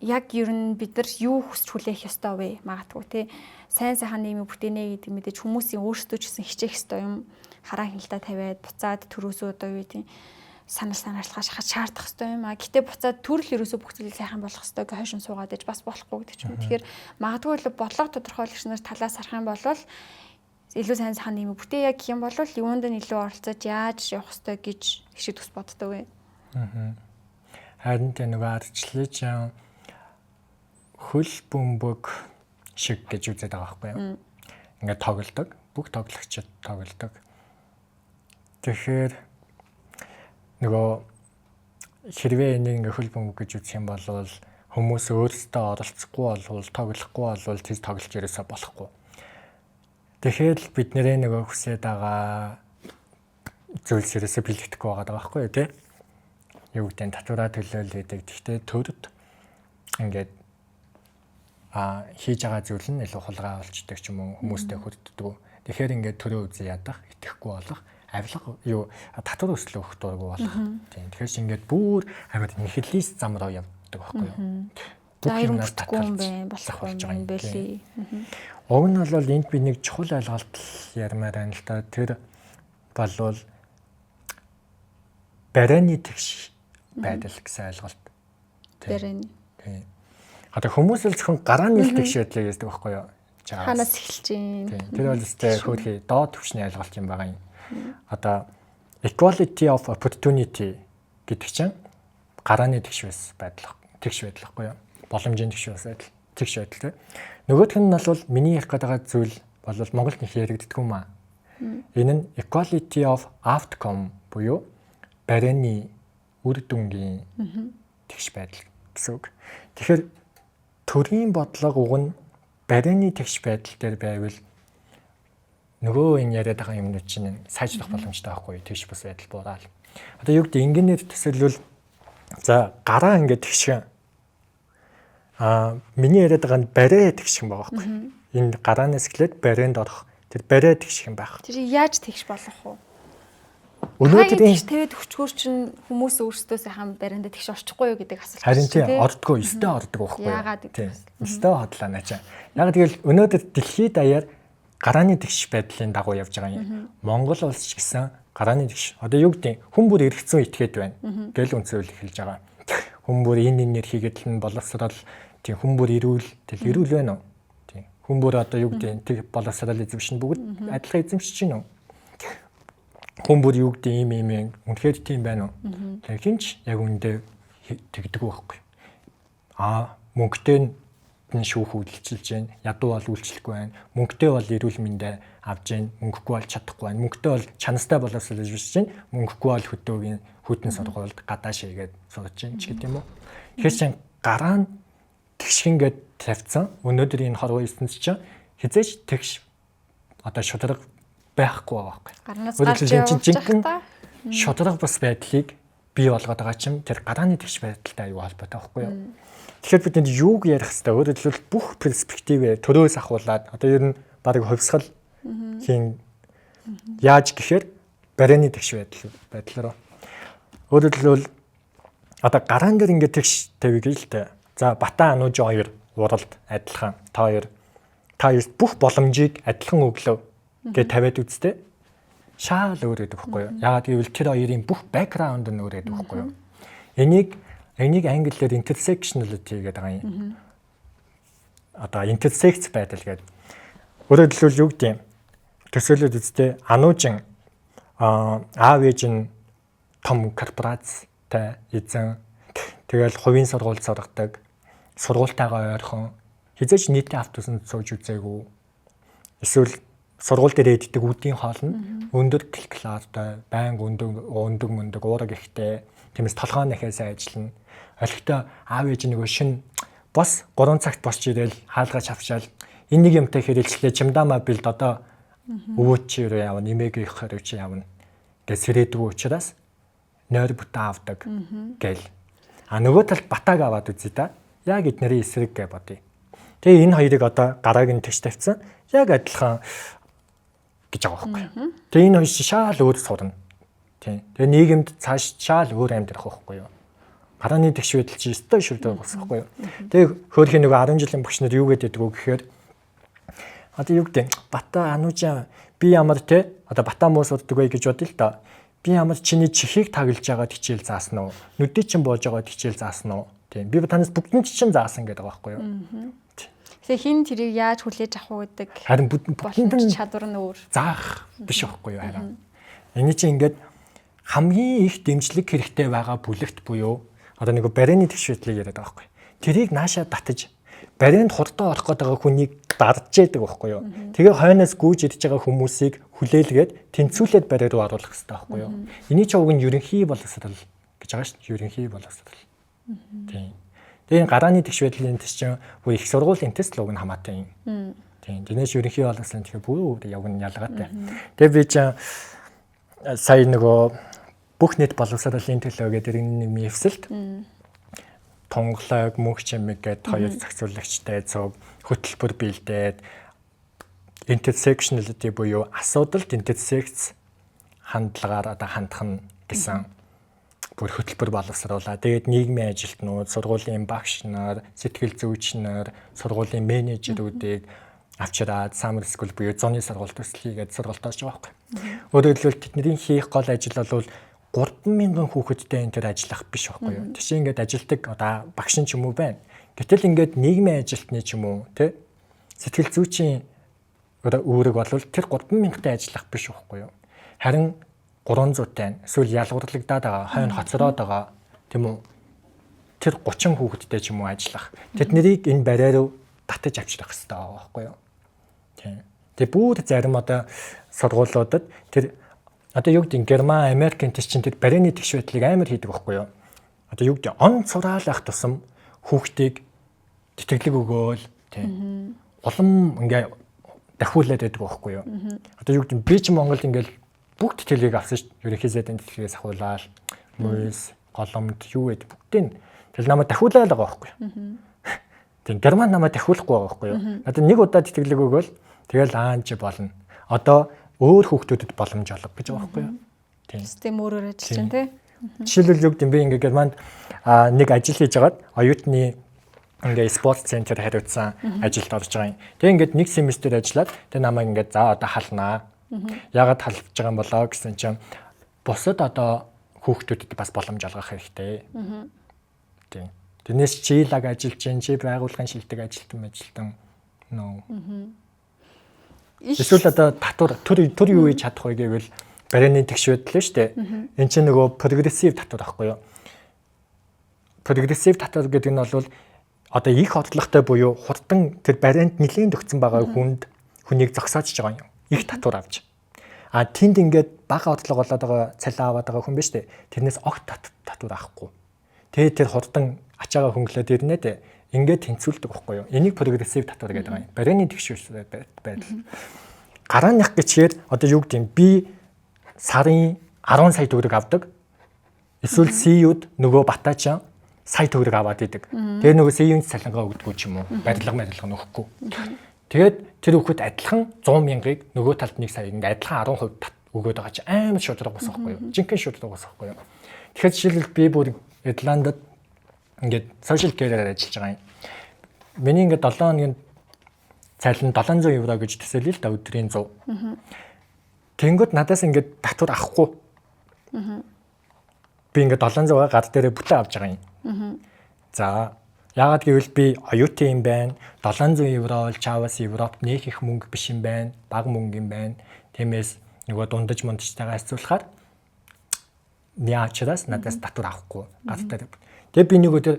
яг ер нь бид нар юу хүсч хүлээх ёстой вэ магадгүй тий. Сайн сайхан нийгмийг бүтээнэ гэдэг мэдээж хүмүүсийн өөрсдөө ч гэсэн хичээх ёстой юм хараа хяналтаа тавиад буцаад төрөөсөө одоо юу гэдэг санал санаачлахаа шахаж шаардах ёстой юм а. Гэтэ буцаад төрөл ерөөсөө бүх зүйлийг сайхан болгох ёстой гэж хойшин суугаад иж бас болохгүй гэдэг ч юм. Тэгэхээр магадгүй л бодлого тодорхойлогч нар талаас харах юм бол илүү сайн сайхан нийгмийг бүтээе гэх юм бол юунд нь илүү оролцож яаж явах ёстой гэж хишиг төс боддог вэ? Харин тэ нөгөө ардчлалын хөл бөмбөг шиг гэж үзээд байгаа байхгүй юу? Ингээд тоглодог. Бүх тоглогчид тоглодог. Тэгэхээр нөгөө хэрвээ энийг ингээ хөл бөмбөг гэж үзэх юм бол хүмүүс өөрсдөө оролцохгүй болвол тоглохгүй болвол тэр тоглолт ерөөсөө болохгүй. Тэгэхээр л бид нэрээ нөгөө хүсээд байгаа зүйлс ерөөсөө бэлэгдэхгүй байгаа даа байхгүй юу тий? Юу гэдэг нь татвараа төлөөл гэдэг. Гэхдээ төрд ингээд Хийж байгаа зүйл нь илүү хулгай болчдөг ч юм уу, хүмүүстэй хүрддэг. Тэгэхээр ингээд төрөө үзий ядах, итгэхгүй болох, авилга юу татвар өслөө өгөх дургу болох. Тийм. Тэгэхээр чи ингээд бүр амар нихилист зам руу явдаг байхгүй юу? Бүх юмнаас татгалж болох юм бэлээ. Уг нь бол энд би нэг чухал ойлголт ярмаар байна л да. Тэр болвол барайны тэгш байдал гэсэн ойлголт. Барайны. Тийм. Одоо хүмүүс л зөвхөн гарааны л тэгш байдлыг ярьдаг байхгүй юу? Ханаас эхэлж байна. Тийм. Тэр бол өстэй хөөрхий доод түвшний ойлголт юм байгаа юм. Одоо equality of opportunity гэдэг чинь гарааны тэгш байдал, тэгш байдал байхгүй юу? Боломжийн тэгш байдал, тэгш байдал тийм. Нөгөөх нь бол миний ярих гэдэг зүйл бол Монголд нэг яригддаг юм аа. Энэ нь equality of outcome буюу барайны үр дүнгийн тэгш байдал гэсэн үг. Тэгэхээр төрийн бодлого уг нь барайны тэгш байдал дээр байвал нөгөө энэ яриад байгаа юмнууд чинь сайжрах боломжтой байхгүй, тэгш бус байдал буураад. Одоо юу гэдэг, энгийнээр төсөөлвөл, за, гараа ингээд тэгшгэн. Миний яриад байгаа нь барай тэгшгэн байгаа байхгүй. Энэ гараанаас эхлээд барайнд орох тэр барай тэгшгэн байх. Тэр яаж тэгш болох вэ? Өнөөдөр тэгш тавиад өчгөр чинь хүмүүс өөрсдөө сайхан бариндаа тэгш орчихгүй юу гэдэг асуулт. Харин тийм, ордгоо, өстой ордог байхгүй юу? Яагаад гэдэг. Өстой хотлоо наачаа. Яг тэгэл өнөөдөр дэлхийд даяар гарааны тэгш байдлын дагуу явж байгаа юм. Монгол улс ч гэсэн гарааны тэгш. Одоо юу гэдэг, хүн бүр эргэцэн итгээд байна гэл үнцэл эхэлж байгаа. Хүн бүр энэ энээр хийгээд л боловсрол, тийм, хүн бүр эрүүл, тэл эрүүл байна уу? Тийм. Хүн бүр одоо юу гэдэг, тэг боловсрол эзэмшин, бүгд адилхан эзэмшиж байна уу? Хүн бүр юу гэдэг ийм ийм үнэхээр тийм байна уу? Тэгэхээр хинч яг үндэ тэгдэг байхгүй. Мөнгөтэй нь шүүх үйлчилж байна. Ядуу бол үйлчлэхгүй байна. Мөнгөтэй бол эрүүл мэндэ авж байна. Мөнгөгүй бол чадахгүй байна. Мөнгөтэй бол чанартай боловсрол эзэмшиж байна. Мөнгөгүй бол хөдөөгийн хүйтэн сургуульд гадаа шийгээд сурж байна ч гэдэг юм уу. Тэгэхээр чин гараа нь тэгшгэн гээд тавьсан. Өнөөдөр энэ хорвоо ертөнц чинь хизээч тэгш одоо шударга байхгүй байгаа байхгүй. Гарнаас гарч явж жинхэнэ шударга бус байдлыг бий болгоод байгаа чинь тэр гарааны тэгш байдалтай аюу холбоотой байхгүй юу? Тэгэхээр бид энд юуг ярих хэвээр, өөрөөр хэлбэл, бүх перспективээ төрөөс ахуулаад одоо ер нь бараг хувьсгал хийн яаж гэхээр барайны тэгш байдал руу. Өөрөөр хэлбэл, одоо гараан дээр ингээд тэгш тавья гэж л дээ. За, Бата Анууж хоёр уралд адилхан. Та хоёр, та хоёрт бүх боломжийг адилхан өглөө гэж тавиад үзтээ. Шаал өөр гэдэг байхгүй юу? Яагаад гэвэл тэр хоёрын бүх background нь өөр гэдэг байхгүй юу? Энийг англиар intersectionality гэдэг байгаа юм. Одоо intersect байдал гэдэг. Өөрөөр хэлбэл, юу гэдэг юм? Төсөөлөд үзтээ, Ануужин аав ээж нь том корпорацтай эзэн, тэгэл хувийн сургууль сургадаг, сургуультайгаа ойрхон, хизээч нийтийн автобусанд сууж үзээгүй, эсвэл сургууль дээр иддэг үдийн хоол нь өндөр калортой, байнга өндөг өндөг мөндөг уураг ихтэй, тиймээс толгой нахиасаа ажиллана. Олигтой аав ээж нөгөө шин бос 3 цагт босч ирээл хаалгаа чавчаал энэ нэг юмтай хэрэлцлээ, чимдаама бэлд, одоо өвөө чи рүү явна, нэмээгээ их рүү чи явна гэж сэрээдгүй учраас нойр бүтэн авдаг гэл. А нөгөө талд Батаг аваад үзье та. Яг эднэрийн эсрэг гэж бодъё. Тэгээ энэ хоёрыг одоо гарааг нь тэгш тавьсан. Яг адилхан гэж байгаа байхгүй. Тэгээ энэ хоёр шаал өөр сурна. Тийм. Тэгээ нийгэмд цааш шаал өөр амьдрах байхгүй юу? Гарааны тэгш байдал чи өстой шүрдэг бас байхгүй юу? Тэгээ хөөрхийн нөгөө 10 жилийн багш нар юу гэдэг вэ гэхээр одоо юу гэдэг, Бата Ануужаа, би ямар те одоо Бата муу сурдаг вэ гэж бодъё л доо. Би ямар чиний чихийг таглаж байгаа хичээл заасан уу? Нүдийг чинь боож байгаа хичээл заасан уу? Тийм. Би танаас бүгдний чинь заасан гэдэг байгаа байхгүй юу? Тэгэхээр хин тэрийг яаж хүлээж авах уу гэдэг. Харин бүгдэнд нь чадвар нь өөр. Заах биш байхгүй юу харин. Эний чинь ингээд хамгийн их дэмжлэг хэрэгтэй байгаа бүлэгт буюу одоо нэг барайны тэгш байдлыг яриад байгаа байхгүй. Тэрийг наашаа татаж барайнд хурдан орох гээд байгаа хүнийг дарж яадаг байхгүй юу. Тэгээ хойноос гүйж ирж байгаа хүмүүсийг хүлээлгээд тэнцвүүлээд барай руу оруулах хэрэгтэй байхгүй юу. Эний чинь уг нь ерөнхий боловсрал гэж байгаа шүү дээ. Ерөнхий боловсрал. Тийм. Тэгээ энэ гарааны тэгш байдлын тест чинь бүр их сургуулийн тест л уг нь хамаатай юм. Тийм. Тэрнээс ерөнхий боловсрал тэгэхээр бүр яг нь ялгаатай. Тэгээ би чинь сая нөгөө бүх нийт боловсролын төлөө гэдэг иргэн нийгмийн эвсэлт Тунгалаг, Мөнх Чимэг гээд хоёр зохицуулагчтай цуг хөтөлбөр бэлдээд intersectionality буюу асуудалд intersects хандлагаар одоо хандах нь гэсэн бүр хөтөлбөр боловсруулаа. Тэгээд нийгмийн ажилтнууд, сургуулийн багш нар, сэтгэл зүйч нар, сургуулийн менежерүүдийг авчираад summer school буюу зуны сургалт төсөл хийгээд сургалт орж байгаа байхгүй. Өөрөөр хэлбэл, тэдний хийх гол ажил бол 3000 хүүхэдтэй энэ төр ажиллах биш байхгүй юу. Жишээ, ингээд ажилтдаг одоо багш нь ч юм уу байна. Гэтэл ингээд нийгмийн ажилтны ч юм уу, тэ, сэтгэл зүйчийн үүрэг бол тэр 3000-тай ажиллах биш байхгүй юу. Харин 300-тай эсвэл ялгуурлагдаад байгаа, хойно хоцроод байгаа, тийм үү? Тэр 30 хүүхэдтэй ч юм уу ажиллах. Тэднийг энэ бариа руу татаж авчрах хэрэгтэй байгаа байхгүй юу? Тийм. Тэгээ бүр зарим одоо сургуулиудад тэр одоо юу гэдэг, Герман, Америкийн төс чинь тэр барианы тэгш байдлыг амар хийдэг байхгүй юу? Одоо юу гэдэг, он сураалах тусам хүүхдийг тэтгэлэг өгөөл, тийм. Улам ингээ дахиулаад байдаг байхгүй юу? Одоо юу гэдэг, би чи Монголд ингээл бүх тэтгэлгийг авсан шүү. Ерөнхий сайдын тэтгэлгээс ахуулаад МУИС, Голомт, юу гэдэг бүгдийг тэгэл намайг дахиулаад байгаа байхгүй юу? Тийм, Герман намайг дахиулахгүй байгаа байхгүй юу? Надад нэг удаа тэтгэлэг өгөөл, тэгэл аан чи болно. Одоо өөр хүүхдүүдэд боломж олго гэж байгаа байхгүй юу? Тийм. Систем өөрөөр ажиллаж байна, тий. Жишээлбэл, юу гэдэг, би ингээ Германд нэг ажил хийж хагаад оюутны ингээ спорт центр хариуцсан ажилд орж байгаа юм. Тэгээ ингээд нэг семестр ажиллаад, тэгээ намайг ингээд за одоо халнаа. Яагаад халж байгаа юм болоо гэсэн чинь бусад одоо хүүхдүүдэд бас боломж олгох хэрэгтэй. Тийм. Тэрнээс чи лаг ажиллаж чинь, чи байгууллагын шилдэг ажилтан ажилтан нөө. Эсвэл одоо татвар төр төр юу хийж чадах вэ гэвэл барианы тэгш байдал нь шүү дээ. Энд чинь нөгөө прогрессив татвар байхгүй юу? Прогрессив татвар гэдэг нь бол одоо их орлоготой буюу хурдан тэр барианд нэлээд өгцөн байгаа хүнд хүнийг зогсоож байгаа юм. Их татвар авч. А тэнд ингээд бага орлого болоод байгаа, цалин аваад байгаа хүн биш үү? Тэрнээс огт татвар авахгүй. Тэгээд тэр хурдан ачаагаа хөнгөлөөд ирнэ дээ. Ингээд тэнцвүүлдэг байхгүй юу? Энийг прогрессив татвар гэдэг байгаа юм. Барианы тэгш байдал. Гарааных гэчээр одоо юу гэдэг юм, би сарын 10 сая төгрөг авдаг. Эсвэл CU-д нөгөө Батаачаа сая төгрөг аваад идэг. Тэгээ нөгөө CU-нд цалингаа өгдөггүй ч юм уу. Барилга барилга нь өгөхгүй. Тэгээд тэр хүүхэд адилхан 100 мянгаыг нөгөө талд 1 сая ингээ адилхан 10% өгөөд байгаа чи амар шударга бас байхгүй юу? Жинхэнэ шударга бас байхгүй юу? Тэгэхээр жишээлбэл, би бүр Ирландд ингээд social care-аар ажиллаж байгаа юм. Миний ингээд 7 хоногийн цалин 700 евро гэж төсөөлье л да, өдрийн 100. Тэнгүүд надаас ингээд татвар авахгүй. Би ингээд 700-аа гар дээрээ бүтэн авч байгаа юм. За, яагаад гэвэл би оюутан юм байна. 700 евро бол чаавас Европт нэх их мөнгө биш юм байна. Бага мөнгө юм байна. Тиймээс нөгөө дундаж мундажтайгаа харьцуулахаар яачраас надаас татвар авахгүй гар дээр. Тэгээ би нэг өдөр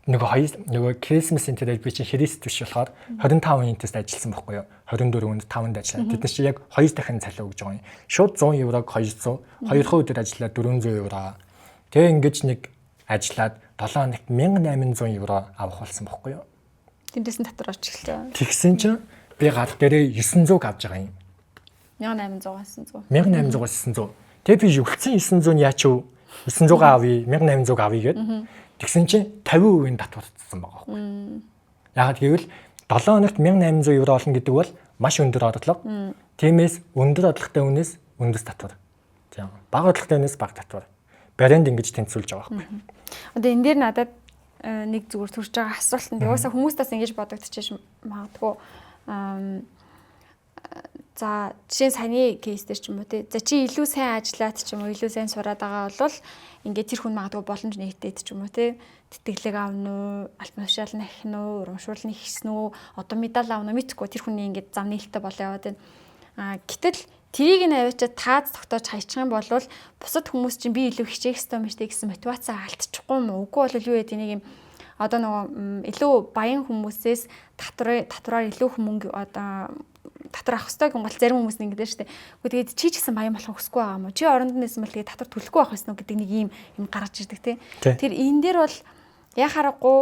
нөгөө хоёр нөгөө Christmas-ын тэр би чинь Христ биш болохоор 25 тест ажилласан байхгүй юу? 24 өнд 5-нд ажиллаа. Тэд нар чи яг хоёр дахин цалин өгж байгаа юм. Шууд 100 еврог 200, хоёрхан өдөр ажиллаад 400 евро. Тэгээ ингэж нэг ажиллаад 7 хоногт 1800 евро авах болсон байхгүй юу? Тэндээс нь татвар орж эхэлж байгаа. Тэгсэн чинь би гар дээрээ 900 авч байгаа юм. 1800-аас 900. 1800-аас 900. Тэгээ би үлдсэн 900 нь яач вэ? 900 авъя, 1800 авъя гэд. Тэгсэн чинь 50% татварцсан байгаа байхгүй. Яагаад гэвэл 7 хоногт 1800 евро олно гэдэг бол маш өндөр орлого. Тиймээс өндөр орлоготой хүнээс өндөр татвар. Тийм. Бага орлоготой хүнээс бага татвар. Барианд ингэж тэнцвүүлж байгаа байхгүй. Одоо энэ дээр надад нэг зүгээр төрж байгаа асуулт нь угаасаа хүмүүс бас ингэж бодогдчихэж магадгүй. За, жишээ нь саяны case дээр ч юм уу, те. За, чи илүү сайн ажиллаад ч юм уу, илүү сайн сураад байгаа бол ингээд тэр хүн магадгүй боломж нэгтээд ч юм уу, те. Тэтгэлэг авна уу, албан тушаал нь ахина уу, урамшуул нь ихсэн үү, одоо медаль авна уу, мэдэхгүй, тэр хүний ингээд зам нээлттэй болоо яваад байна. А гэтэл тэрийг нь аваачаад тааз тогтоож хайчих юм бол бусад хүмүүс чинь би илүү хичээх ёстой юм штэ гэсэн мотиваци алдчихгүй юм уу? Үгүй бол юу гэдэг, нэг юм одоо нөгөө илүү баян хүмүүсээс татвараар илүү их мөнгө одоо татвар авах ёстой гэн гол зарим хүмүүс нь ингэдэж штэ. Үгүй, тэгээд чи ч гэсэн баян болох хүсэхгүй байгаа юм уу? Чи оронд нэсэн бол тэгээд татвар төлөхгүй байх байсан уу гэдэг нэг ийм юм гаргаж ирдэг, те. Тэр энэ дээр бол яа харахгүй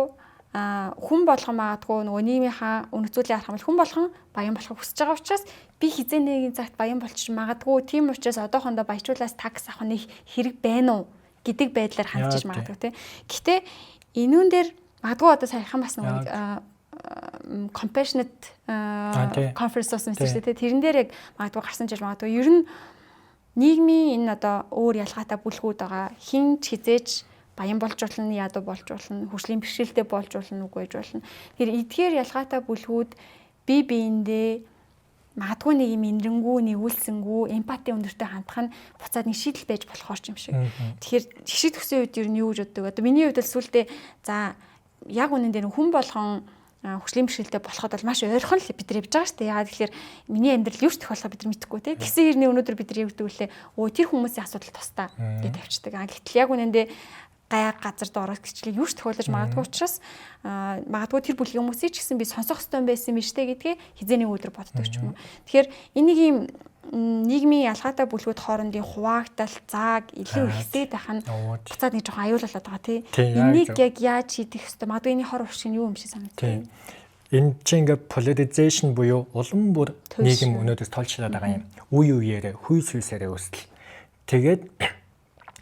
хүн болгон магадгүй нөгөө нийгмийнхаа үнэт зүйлийг харах юм бол хүн болгон баян болохыг хүсэж байгаа учраас би хизээ нэгэн цагт баян болчих магадгүй. Тийм учраас одоохондоо баячуулаас tax авах нэг хэрэг байна уу гэдэг байдлаар хандчих магадгүй, те. Гэтэ Энүүн дээр магадгүй одоо саяхан бас нэг compassionate conference болсон байсан шүү дээ. Тэрэн дээр яг магадгүй гарсан ч магадгүй ер нь нийгмийн энэ одоо өөр ялгаатай бүлгүүд байгаа. Хин ч хизээч баян болж болно, ядуу болж болно, хөгжлийн бэрхшээлтэй болж болно, үгүй байж болно. Тэр эдгээр ялгаатай бүлгүүд бие биендээ магадгүй нэг юм инрэнгүү, нэгүүлсэнгүү, эмпати өндөртэй хандах нь буцаад нэг шийдэл байж болохоор ч юм шиг. Тэгэхээр хишиг төгсөн үед ер нь юу гэж боддог? Одоо миний хувьд л сүултээ за яг үнэн дээр хүн болгон хөгжлийн бэрхшээлтэй болоход бол маш ойрхон л бид нар явж байгаа шүү дээ. Яагаад гэхээр миний амьдрал юу ч тохиолдох бид нар мэдэхгүй те. Тэгсэн хэрний өнөөдөр бид нар юу гэдэг вүлээ? Өө тэр хүмүүсийн асуудал тусдаа гэж тавьчихдаг. А гэтэл яг үнэндээ гай газар доороос гिचлээ юу ч тохиолдож магадгүй учраас магадгүй тэр бүлгийн хүмүүсийг ч гэсэн би сонсох ёстой байсан юм биш үү гэдгээ хизээний өдөр боддог ч юм уу. Тэгэхээр энэ нэг юм нийгмийн ялгаатай бүлгүүд хоорондын хуваагдал, зааг илүү ихтэй байх нь буцаад нэг жоохон аюул болоод байгаа тий. Энийг яг яаж шийдэх ёстой? Магадгүй энэ хор уршиг нь юу юм шиг санагдав. Энэ чинь ингээ polarization буюу улам бүр нийгэм өнөөдөр тоолчлоод байгаа юм. Үе үеэрээ, хүйс хүйсээрээ өсөл. Тэгээд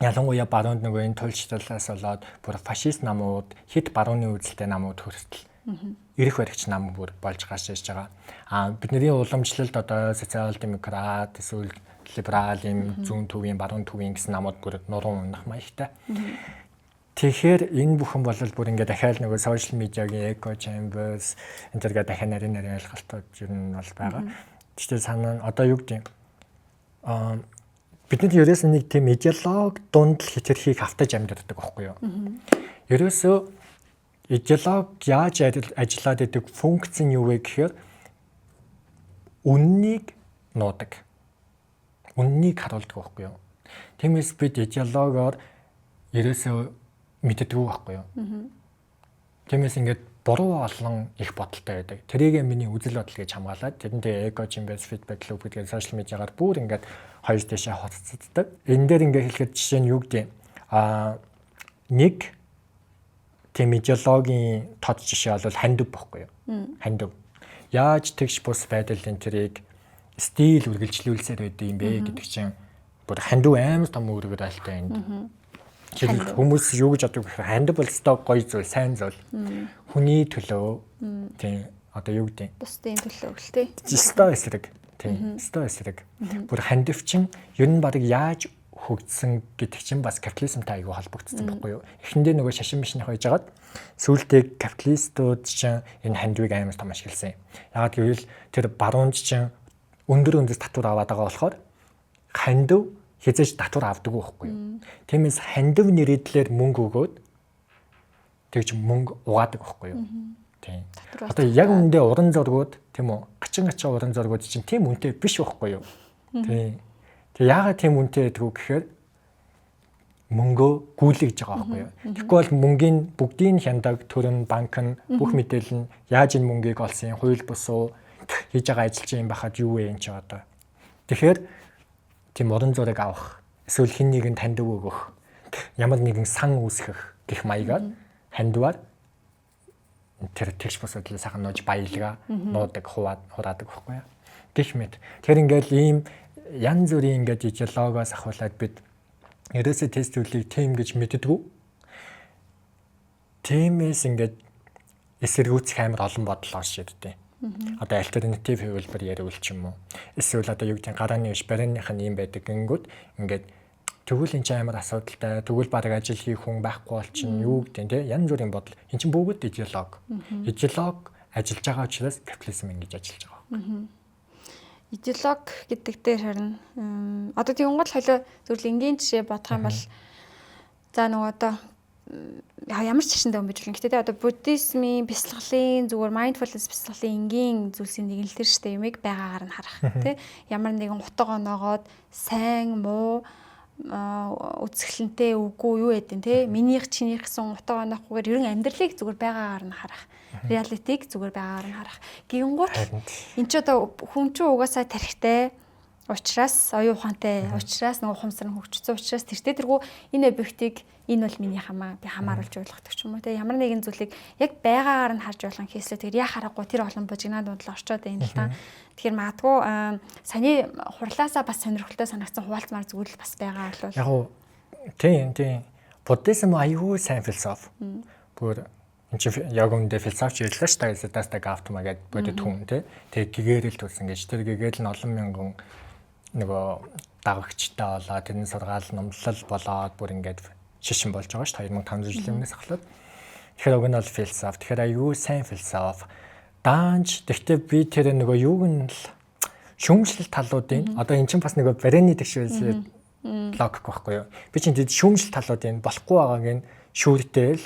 ялангуяа баруунд нөгөө энэ туйлшруулаас болоод бүр фашист намууд, хэд барууны үзэлтэй намууд хөрсдөл. Ирэх баригч нам бүр болж гарч ирж байгаа. А бидний уламжлалт одоо социал демократ эсвэл либерал юм зүүн төвийн, баруун төвийн гэсэн намууд бүр нуруу унах маягтай. Тэгэхээр энэ бүхэн бол бүр ингээд дахиад нөгөө сошиал медиагийн echo chambers энэ төргээ дахиад нарийн нарийн ойлголтууд ер нь бол байгаа. Гэхдээ санаа нь одоо юу гэдэг юм бид нар ерөөсөө нэг тийм идеологи дунд л хэтэрхийг автаж амьдардаг байхгүй юу? Ерөөсөө идеологи яаж ажиллаад идэг функц нь юу вэ гэхээр үннийг нуудаг. Үннийг харуулдаг байхгүй юу? Тиймээс бид идеологоор ерөөсөө мэддэггүй байхгүй юу? Тиймээс ингээд буруу олон их бодолтой байдаг. Тэрийг миний үзэл бодол гэж хамгаалаад тэрнтэй echo chambers, feedback loop гэдэг сошиал медиагаар бүр ингээд хоёр тишээ хоццдог. Энэ дээр ингээд хэлэхэд жишээ нь юу гэдэг нэг тийм идеологийн тод жишээ бол хандив бохгүй юу? Хандив. Яаж тэгш бус байдал энэ тэрийг стил үргэлжлүүлсээр байдаг юм бэ гэдэг чинь бүр хандив амар том үүргээр айлтай энд. Тэр хүмүүс юу гэж боддог гэхээр хандив бол өстой гоё зүйл, сайн зүйл. Хүний төлөө тийм одоо юу гэдэг бусдын төлөө гэл тээ. Өстой эсрэг. Тийм, өстой эсрэг. Бүр хандив чинь ер нь баг яаж хөгжсөн гэдэг чинь бас капитализмтай аягүй холбогдсон байхгүй юу? Эхэндээ нөгөө шашин мишнийх байж хагаад сүүлдээ капиталистууд чинь энэ хандивыг амар том ашигласан юм. Яагаад гэвэл тэр баруунд чинь өндөр өндөр татвар аваад байгаа болохоор хандив хизээж татвар авдаггүй байхгүй юу? Тиймээс хандив нэрийдлэр мөнгө өгөөд тэгж мөнгө угаадаг байхгүй юу? Тийм. Одоо яг үүндээ уран зургууд тийм үү? Гачин гачин уран зургууд чинь тийм үнэтэй биш байхгүй юу? Тийм. Тэг яагаад тийм үнэтэй байдгүй гэхээр мөнгөө гүйлгэж байгаа байхгүй юу? Тэгэхгүй бол мөнгийн бүгдийг хяндаг төрөн банк нь бүх мэдээлэл нь яаж энэ мөнгийг олсон, хууль бус уу, хийж байгаа ажил чинь юм бахад юу вэ энэ ч одоо. Тэгэхээр тийм уран зураг авах, эсвэл хэн нэгэн таньдаг өгөх, ямар нэгэн сан үүсгэх гэх маягаар хандвар тэр тэгш бус бодлоо сайхан нууж баялгаа нуудаг, хуваад хураадаг байхгүй юу? Гэх мэт. Тэгэхээр ингээл ийм янз бүрийн ингээд идеологоос ахуулаад бид ерөөсөө тест зүйлийг тийм гэж мэддэггүй. Тиймээс ингээд эсэргүүцэх амар олон бодол орж ирдээ. Одоо альтернатив хувилбар яриул ч юм уу. Эсвэл одоо юу гэдэг гарааны биш барианых нь юм байдаг гингүүд ингээд тэгвэл энэ чинь амар асуудалтай. Тэгвэл баг ажил хийх хүн байхгүй болчихно юу гэдэг те янз бүрийн бодол. Энэ чинь бүгд идеолог. Идеолог ажиллаж байгаа учраас капитализм ингэж ажиллаж байгаа. Идеолог гэдэг дээр харин одоо тэгэнгүүт холио зөвхөн энгийн жишээ бодох юм бол за нөгөө одоо ямар ч шашинтай хүн байж болно. Гэтэ одоо буддизмын бясалгалын зүгээр mindfulness бясалгалын энгийн зүйлсийн нэг л тэр штэ юмыг байгаагаар нь харах тий. Ямар нэгэн утга оноогоод сайн муу үзэсгэлэнтэй үгүй юу гэдэг тий. Минийх чинийх гэсэн утга оноохгүйгээр ерөн амьдралыг зүгээр байгаагаар нь харах. Реалитиг зүгээр байгаагаар нь харах. Гингуут эн чи одоо хүн чинь угаасаа тархитай учраас оюун ухаантай учраас нөгөө ухамсар нь хөгжсөн учраас тэртээ тэргүй энэ объектыг энэ бол миний хамаа би хамааруулж ойлгодог ч юм уу те ямар нэгэн зүйлийг яг байгаагаар нь харж болгон хийслээ тэр яа харахгүй тэр олон бужигнаа дунд л орчоод байна л та. Тэгэхээр магадгүй саяны хурлаасаа бас сонирхолтой санагдсан хуваалцмаар зүйл бас байгаа бол яг уу тийм тийм буддизм аюул сайн философи. Бүр эн чинь яг үндэ философч ярьлаа шүү дээ. Сиддхарта Гаутама гэдэг бодит хүн тий. Тэгээ гэгэрэл төрсэн гэж. Тэр гэгэрэл нь олон мянган нөгөө дагагчтай болоо тэрний сургаал номлол болоод бүр ингээд шишин болж байгаа шүү дээ. 2500 жилийн өмнөөс эхлээд. Тэгэхээр уг нь бол философи. Тэгэхээр аюу сайн философи. Даанч тэгтээ би тэр нөгөө юуг нь л шүүмжлэл талуудын одоо эн чинь бас нөгөө барины тэгшээс логик байхгүй юу? Би чинь тэд шүүмжлэл талуудын болохгүй байгааг нь шүүртэл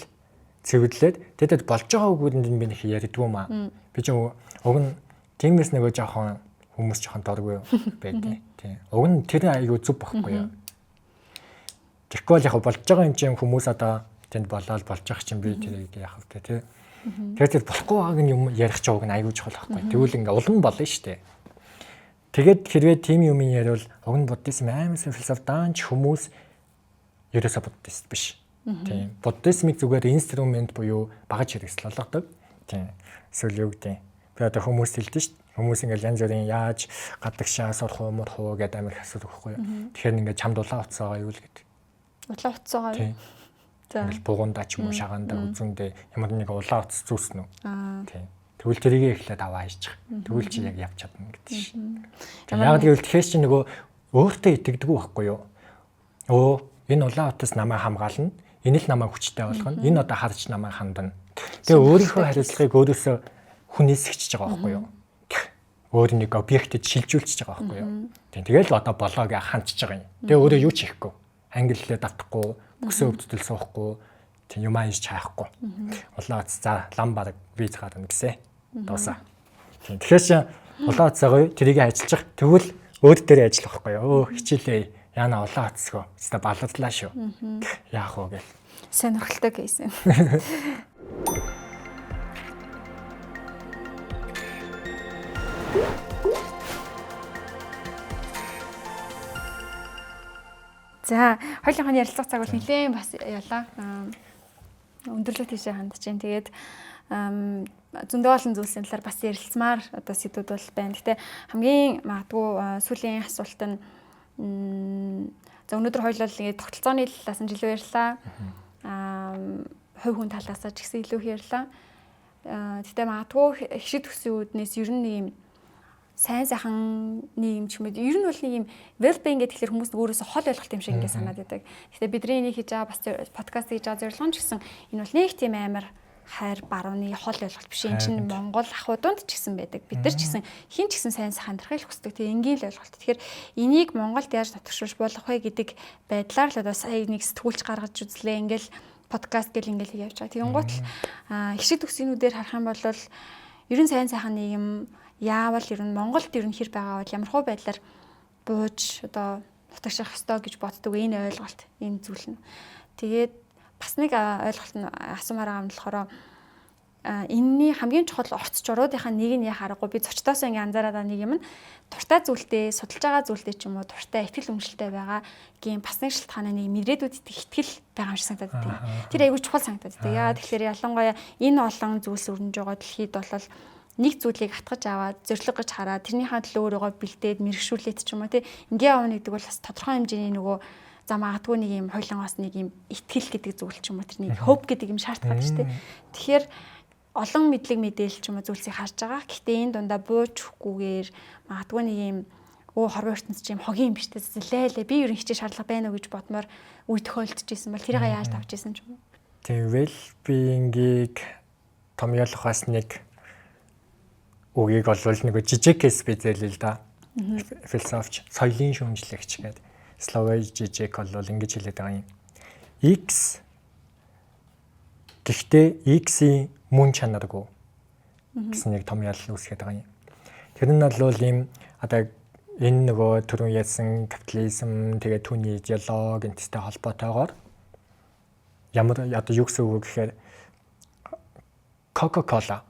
цэвэрлээд тэгэд болж байгаа үгүүдэнд нь би нэг ярьдгүй маа. Би чинь уг нь тиймээс нөгөө жоохон хүмүүс жоохон дургүй байдیں۔ Тийм. Уг нь тэр аюу зүв байхгүй юу? Тэгэхгүй бол яг болж байгаа юм чинь хүмүүс одоо тэнд болоод болж байгаа чинь би тэрийг яах вэ тий. Тэгэхээр тэр болохгүй байгааг нь юм ярих ч уг нь аюу чухал байхгүй. Тэгвэл ингээ улам болно шүү дээ. Тэгээд хэрвээ тийм юм яриул уг нь буддизм амар философи даанч хүмүүс ерөөсө буддист биш. Тийм. Буддизмыг зүгээр инструмент буюу багаж хэрэгсэл болгодог. Тийм. Эсвэл юу гэдэг. Би одоо хүмүүс хэлдэг шүү дээ. Хүмүүс ингээл янз бүрийн яаж гадагшаа сурах уу, мурах уу гэдэг амар их асуудаг байхгүй юу. Тэгэхээр ингээд чамд улаан утас байгаа юу л гэдэг. Улаан утас байгаа юу? За. Ингээл бугундаа ч юм уу шагаандаа үзэндээ ямар нэг улаан утас зүүсэн үү? Тийм. Тэгвэл тэрийг эхлээд аваа хийчих. Тэгвэл чи яг явж чадна гэдэг шин. Яг гэвэл тэгэхээр чи нөгөө өөртөө итгэдэггүй байхгүй юу? Өө энэ улаан утас намайг хамгаална. Энэ л намайг хүчтэй болгоно. Энэ одоо харж намайг хандана. Тэгээ өөрийнхөө хариуцлагыг өөрөөсөө хүнээс хичж байгаа байхгүй юу? Өөр нэг объектэд шилжүүлчихэж байгаа байхгүй юу? Тэгэл одоо болоо гэж хандчихж байгаа юм. Тэгээ өөрөө юу ч хийхгүй. Англи хэлээ давтахгүй, бүксээ өвдөл суухгүй, тийм юм ааж чаахгүй. Улаан утас за лам баг виз гарна гэсэн. Дуусаа. Тийм. Тэгэхээр чи улаан утас гоё тэрийг ажиллах. Тэгвэл өөр дээр ажиллах байхгүй юу? Өө хичээлээ. Яна улаан утасгүй. Хэвээ баларлаа шүү. Яах вэ гэл. Сонирхолтой кейс юм. За, хоёулынхны ярилцах цаг бол нэлээд бас ялаа. Өндөрлөг тийшээ хандж байна. Тэгээд зөндөө олон зүйлсийн талаар бас ярилцмаар одоо сэдвүүд бол байна. Гэтэ хамгийн магадгүй сүүлийн асуулт нь за өнөөдөр хоёулаа ингээд тогтолцооны талаас нь илүү ярьлаа. Хувь хүн талаас ч гэсэн илүү их ярьлаа. Гэтэ магадгүй хишиг төслийн үүднээс ер нь нэг юм сайн сайхан нийгэм ч юм уу ер нь бол нэг юм well-being гэдэг тэгэхээр хүмүүс өөрөөсөө хол ойлголт юм шиг ингэ санаад байдаг. Гэтэ бидний энийг хийж байгаа бас подкаст хийж байгаа зорилго нь ч гэсэн энэ бол нэг тийм амар хайр барууны хол ойлголт биш. Энэ чинь Монгол ахуй дунд ч гэсэн байдаг. Бид нар ч гэсэн хин ч гэсэн сайн сайхан амьдрахыг хүсдэг. Тэгээ энгийн л ойлголт. Тэгэхээр энийг Монголд яаж нутагшуулж болох вэ гэдэг байдлаар л одоо сая нэг сэтгүүлч гаргаж үзлээ. Ингээл подкаст гэл ингээл явж байгаа. Тэгэнгუут л хишиг төгсгөнүүдээр харах юм бол ер нь сайн сайхан нийгэм яавал ер нь Монголд ер нь хэр байгаа бол ямар хуу байдлаар бууж одоо нутагших ёстой гэж боддог энэ ойлголт энэ зүйл нь. Тэгээд бас нэг ойлголт нь асуумаар байгаа юм болохоор энэний хамгийн чухал орц журуудынхаа нэг нь яхаа аргагүй би зочдоосоо ингээ анзаараад байгаа нэг юм нь дуртай зүйлтэй судалж байгаа зүйлтэй ч юм уу дуртай итгэл үнэмшилтэй байгаа гин бас нэг шалтгааны нэг мэдрээдүүд итгэх итгэл байгаа юм шиг санагдаад байдаг. Тэр айгүй чухал санагдаад байдаг. Яагаад тэгэхээр ялангуяа энэ олон зүйлс өрнөж байгаа дэлхийд бол нэг зүйлийг хатгаж аваад зориг гэж хараад тэрнийхээ төлөө өөрийгөө бэлдээд мэрэгшүүлээд ч юм уу тий ингээ явна гэдэг бол бас тодорхой хэмжээний нөгөө за магадгүй нэг юм хойлонгоос нэг юм итгэл гэдэг зүйл ч юм уу тэр нэг hope гэдэг юм шаардлагатай шүү дээ. Тэгэхээр олон мэдлэг мэдээлэл ч юм уу зүйлсийг харж байгаа. Гэхдээ энэ дундаа бууж өгөхгүйгээр магадгүй нэг юм өө хорвоо ертөнц чи юм хогийн юм биш үү злээлээ би ер нь хичээх шаардлага байна уу гэж бодмоор үе тохиолдож исэн бол тэрийг яаж тавьж исэн ч юм уу. Тийм well-being-ийг томьёолох бас нэг үгийг олвол нэг Жижекээс би зээлээ л да. Философч, соёлын шүүмжлэгч гэдэг. Славой Жижек бол ингэж хэлээд байгаа юм. X гэхдээ X-ийн мөн чанаргүй гэсэн нэг томьёол үүсгээд байгаа юм. Тэр нь бол ийм одоо энэ нөгөө түрүүн ярьсан капитализм тэгээ түүний идеологи энэтэй холбоотойгоор ямар одоо юу гэсэн үг вэ гэхээр Coca-Cola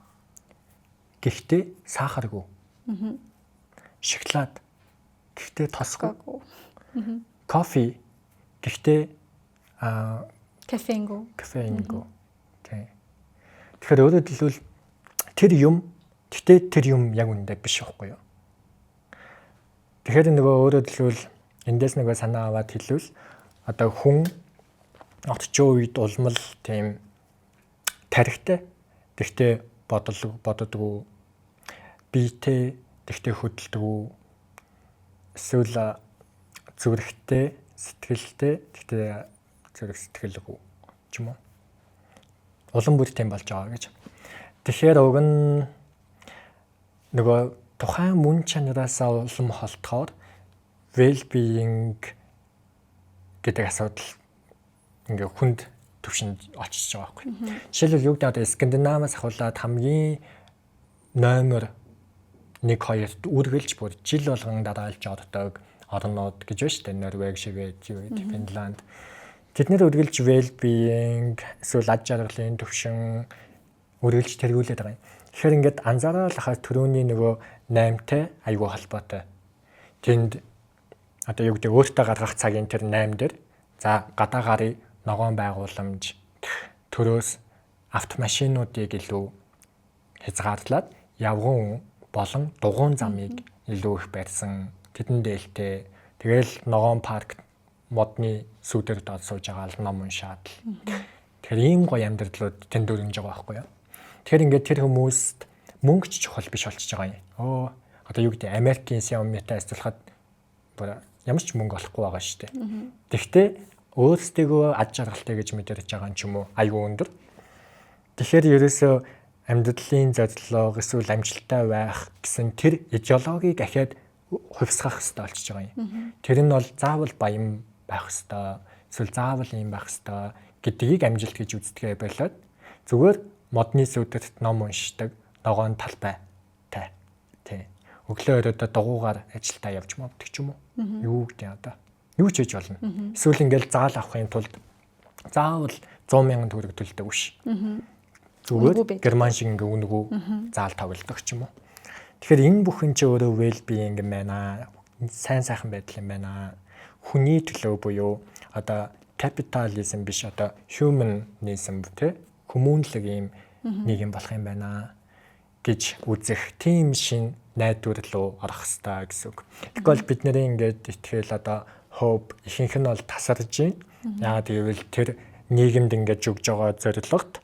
гэхдээ сахаргүй. Шоколад гэхдээ тосгүй. Кофе гэхдээ кофеингүй. Кофеингүй. Тийм. Тэгэхээр өөрөөр хэлбэл тэр юм гэхдээ тэр юм яг үнэндээ биш байхгүй юу? Тэгэхээр нөгөө өөрөөр хэлбэл эндээс нөгөө санаа аваад хэлвэл одоо хүн орчин үед улмал тийм Тархитай тэгтээ боддоггүй, биетэй тэгтээ хөдөлдөггүй, эсвэл зүрхтэй, сэтгэлтэй тэгтээ зүрх сэтгэлгүй ч юм уу. Улам бүр тийм болж байгаа гэж. Тэгэхээр уг нь нөгөө тухайн мөн чанараасаа улам холдохоор well being гэдэг асуудал ингээ хүнд төвшөнд очиж байгаа байхгүй. Жишээлбэл, юу гэдэг, одоо Скандинаваас ахуулаад хамгийн номер 1 2-т үргэлж бүр жил болгон дараалж ордог орнууд гэж байна шүү дээ. Норвег, Швед, юу гэдэг, Финланд. Тэд нэр үргэлж well being эсвэл аж аргалын төвшин үргэлжлж тэргүүлээд байгаа юм. Тэгэхээр ингээд анзаараад хахад түрүүний нөгөө 8-тай айгүй холбоотой. Тэнд одоо юу гэдэг, өөртөө гаргах цагийн тэр 8 дээр за гадаа гарыг, ногоон байгууламж, төрөөс автомашинуудыг илүү хязгаарлаад явган болон дугуйн замыг илүү их барьсан, тэдэн дээлтэй, тэгэл ногоон парк, модны сүүдэр доод сууж байгаа л ном уншаад л. Тэгэхээр ийм гоё амьдралууд тэнд өрнөж байгаа байхгүй юу. Тэгэхээр ингээд тэр хүмүүст мөнгө ч чухал биш болчихж байгаа юм. Одоо юу гэдэг, Америкийн Xiaomi-тай харьцуулахад ямар ч мөнгө олохгүй байгаа шүү дээ. Тэгвэл өөрсдийгөө аж аргалтай гэж мэдэрч байгаа юм ч юм уу, айгүй өндөр. Тэгэхээр ерөөсөө амьдралын зорилго эсвэл амжилттай байх гэсэн тэр идеологийг ахиад хувьсгах хэрэгтэй болчихж байгаа юм. Тэр нь бол заавал баян байх хэрэгтэй, эсвэл заавал ийм байх хэрэгтэй гэдгийг амжилт гэж үздэгээ болоод зүгээр модны сүүдэрт ном уншдаг, ногоон талбай тай. Тий. Өглөө өрөөдөө дугуугаар ажилдаа явж мовдөг ч юм уу. Юу гэдэг, одоо юу ч хийж болно. Эсвэл ингээл заал авахын тулд заавал 100 мянган төгрөг төлдөг биш. Зүгээр герман шиг ингээ үнэгүй заал тоглодог ч юм уу. Тэгэхээр энэ бүхэн чи өөрөө well being юм байна. Сайн сайхан байдал юм байна. Хүний төлөө буюу одоо капитализм биш, одоо humanism тий, хүмүүнлэг ийм нэг юм болох юм байна гэж үзэх тийм шин найдвар руу орох хэрэгтэй гэсэн үг. Тэгвэл бид нарын ингээд итгэл, одоо hope ихэнх нь бол тасарж байна. Яагаад гэвэл тэр нийгэмд ингээд өгж байгаа зорилгот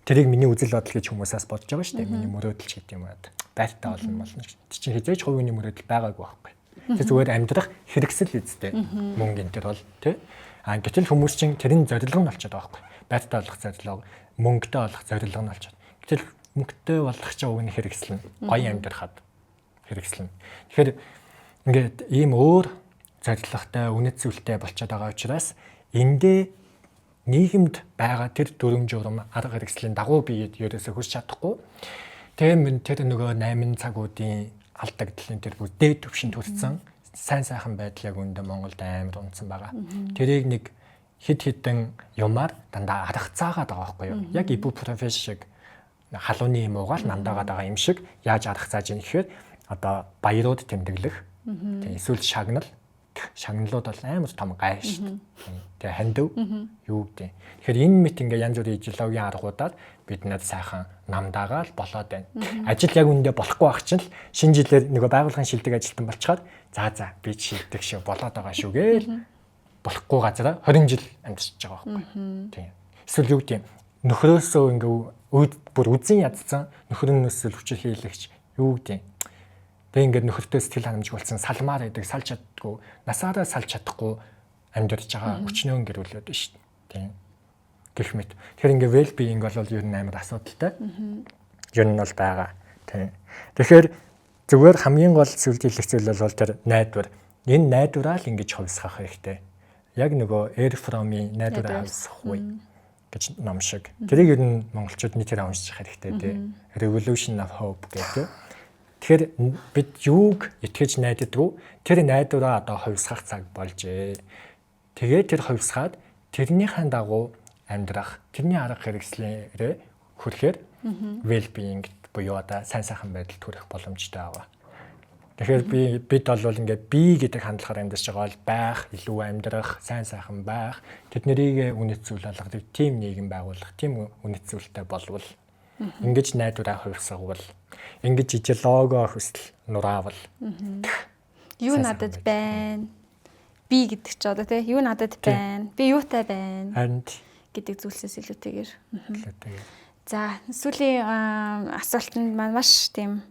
тэрийг миний үзэл бодол гэж хүмүүсээс бодож байгаа шүү дээ. Миний мөрөөдөл ч гэдэг юм уу. Байртай болно. Тэр чинь хэзээ ч хувийн мөрөөдөл байгаагүй байхгүй. Тэр зүгээр амьдрах хэрэгсэл үстэй. Мөнгө энэ төр бол тий. А гэтэл хүмүүс чинь тэрийн зорилго нь болчиход байгаа байхгүй. Байртай болох зорилго, мөнгөтэй болох зорилго нь болчиход. Гэтэл мөнгөтэй болох чинь уг нь хэрэгсэл нь. Гоё амьдрахад хэрэгсэл нь. Тэгэхээр ингээд ийм өөр зорилготой, үнэт зүйлтэй болчиход байгаа учраас эндээ нийгэмд байгаа тэр дүрэм журам, арга хэрэгслийн дагуу би ерөөсөө хүрч чадахгүй. Тэгээ тэр нөгөө 8 цагуудын алдагдлын тэр бүр дээд түвшинд хүрсэн сайн сайхан байдал яг үүндээ Монголд амар унтсан байгаа. Тэрийг нэг хэд хэдэн юмар дандаа арга заагаад байгаа байхгүй юу? Яг ибупрофен шиг халууны юм уугаал нандаагаад байгаа юм шиг яаж арга зааж ийн гэхээр одоо баярууд тэмдэглэх. Тэгээ эсвэл шагнал, шагналууд бол амар том гай шүү дээ. Тэгээ хандив юу гэдэг. Тэгэхээр энэ мэт ингээ янз бүрийн идеологийн аргуудаар бид над сайхан намдаагаал болоод байна. Ажил яг үүндээ болохгүй байх чинь л шинэ жилээр нөгөө байгууллагын шилдэг ажилтан болчихоор за за би шилдэг шүү, болоод байгаа шүү гээл болохгүй газараа 20 жил амьдарч байгаа байхгүй. Тийм. Эсвэл юу гэдэг, нөхрөөсөө ингээ бүр үзэн ядсан нөхөр нь эсвэл хүчил хийлэгч юу гэдэг. Тэгээ ингээд нөхөртөө сэтгэл ханамжгүй болсон, салмаар байдаг, салж чаддгүй, насаараа салж чадахгүй амьдарч байгаа өчнөөн гэр бүлүүд байна шүү дээ. Тийм. Гэх мэт. Тэгэхээр ингээ well being бол ер нь амар асуудалтай. Ер нь бол байгаа. Тийм. Тэгэхээр зүгээр хамгийн гол зүйлд хэлэх зүйл бол тэр найдвар. Энэ найдвараа л ингэж хувьсгах хэрэгтэй. Яг нөгөө Erich Fromm-ийн "Найдвараа хувьсгах үе" гэж ном шиг. Тэрийг ер нь монголчууд нийтээр унших хэрэгтэй тий. Revolution of Hope гэдэг. Тэгэхээр бид юуг итгэж найдадгүй, тэр найдвараа одоо хувьсгах цаг болжээ. Тэгээд тэр хувьсгаад тэрнийхэн дагуу амьдрах, тэрний арга хэрэгслээрээ хүрэхээр well being буюу одоо сайн сайхан байдалд хүрэх боломжтой байгаа. Тэгэхээр бид бол ингээд би гэдэг хандлагаар амьдарч байгаа бол байх, илүү амьдрах, сайн сайхан байх, тэднэрийг үнэт зүйл болгодог тийм нийгэм байгуулах, тийм үнэт зүйлтэй болвол, ингэж найдвараа хувьсгавал, ингэж идеологоо хүсэл нураавал Юу надад байна? Би гэдэг чи одоо тий юу надад байна? Би юутай байна? Харин гэдэг зүйлсээс илүүтэйгээр. Илүүтэйгээр. За, сүүлийн асуултанд маань маш тийм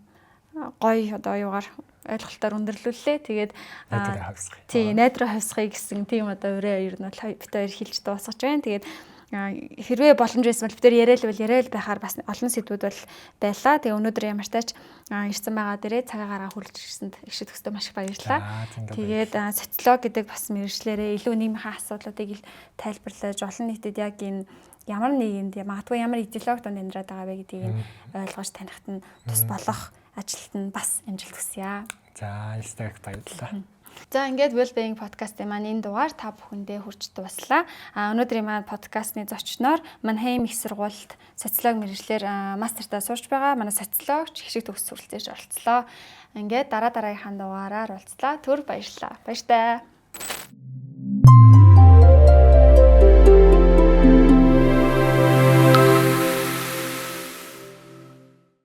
гоё одоо юугаар ойлголтоор өндөрлүүллээ. Тэгээд найдвараа хавсгая. Тий, найдвараа хавсгая гэсэн тийм одоо өрөө ер нь бол бид хоёр хэлж дуусгаж байна. Тэгээд хэрвээ боломж байсан бол бид нар яриад л яриад байхаар бас олон сэдвүүд бол байлаа. Тэгээ өнөөдөр ямар тач ирсэн байгаа дээрээ цагаа гаргаа хүлж ирсэнд их шиг төстөө маш их баярлалаа. Тэгээд социолог гэдэг бас мэргэжлээрээ илүү нийгмийн асуудлуудыг тайлбарлаж олон нийтэд яг энэ ямар нийгэмд магадгүй ямар идеологи донд амьдраад байгаа вэ гэдгийг ойлгож танихт нь тус болох ажилд нь бас амжилт хүсье. За, их баярлалаа. За, ингээд Wellbeing podcast-ын маань энэ дугаар та бүхэндээ хүрч дууслаа. А өнөөдрийн маань подкастны зочноор Манхейм их сургуульд социологи мэргэжлээр мастертаа сурч байгаа манай социологч Хишиг төгс суралцаж оролцлоо. Ингээд дараа дараагийнхаа дугаараар уулзлаа. Түр баярлалаа. Баяртай.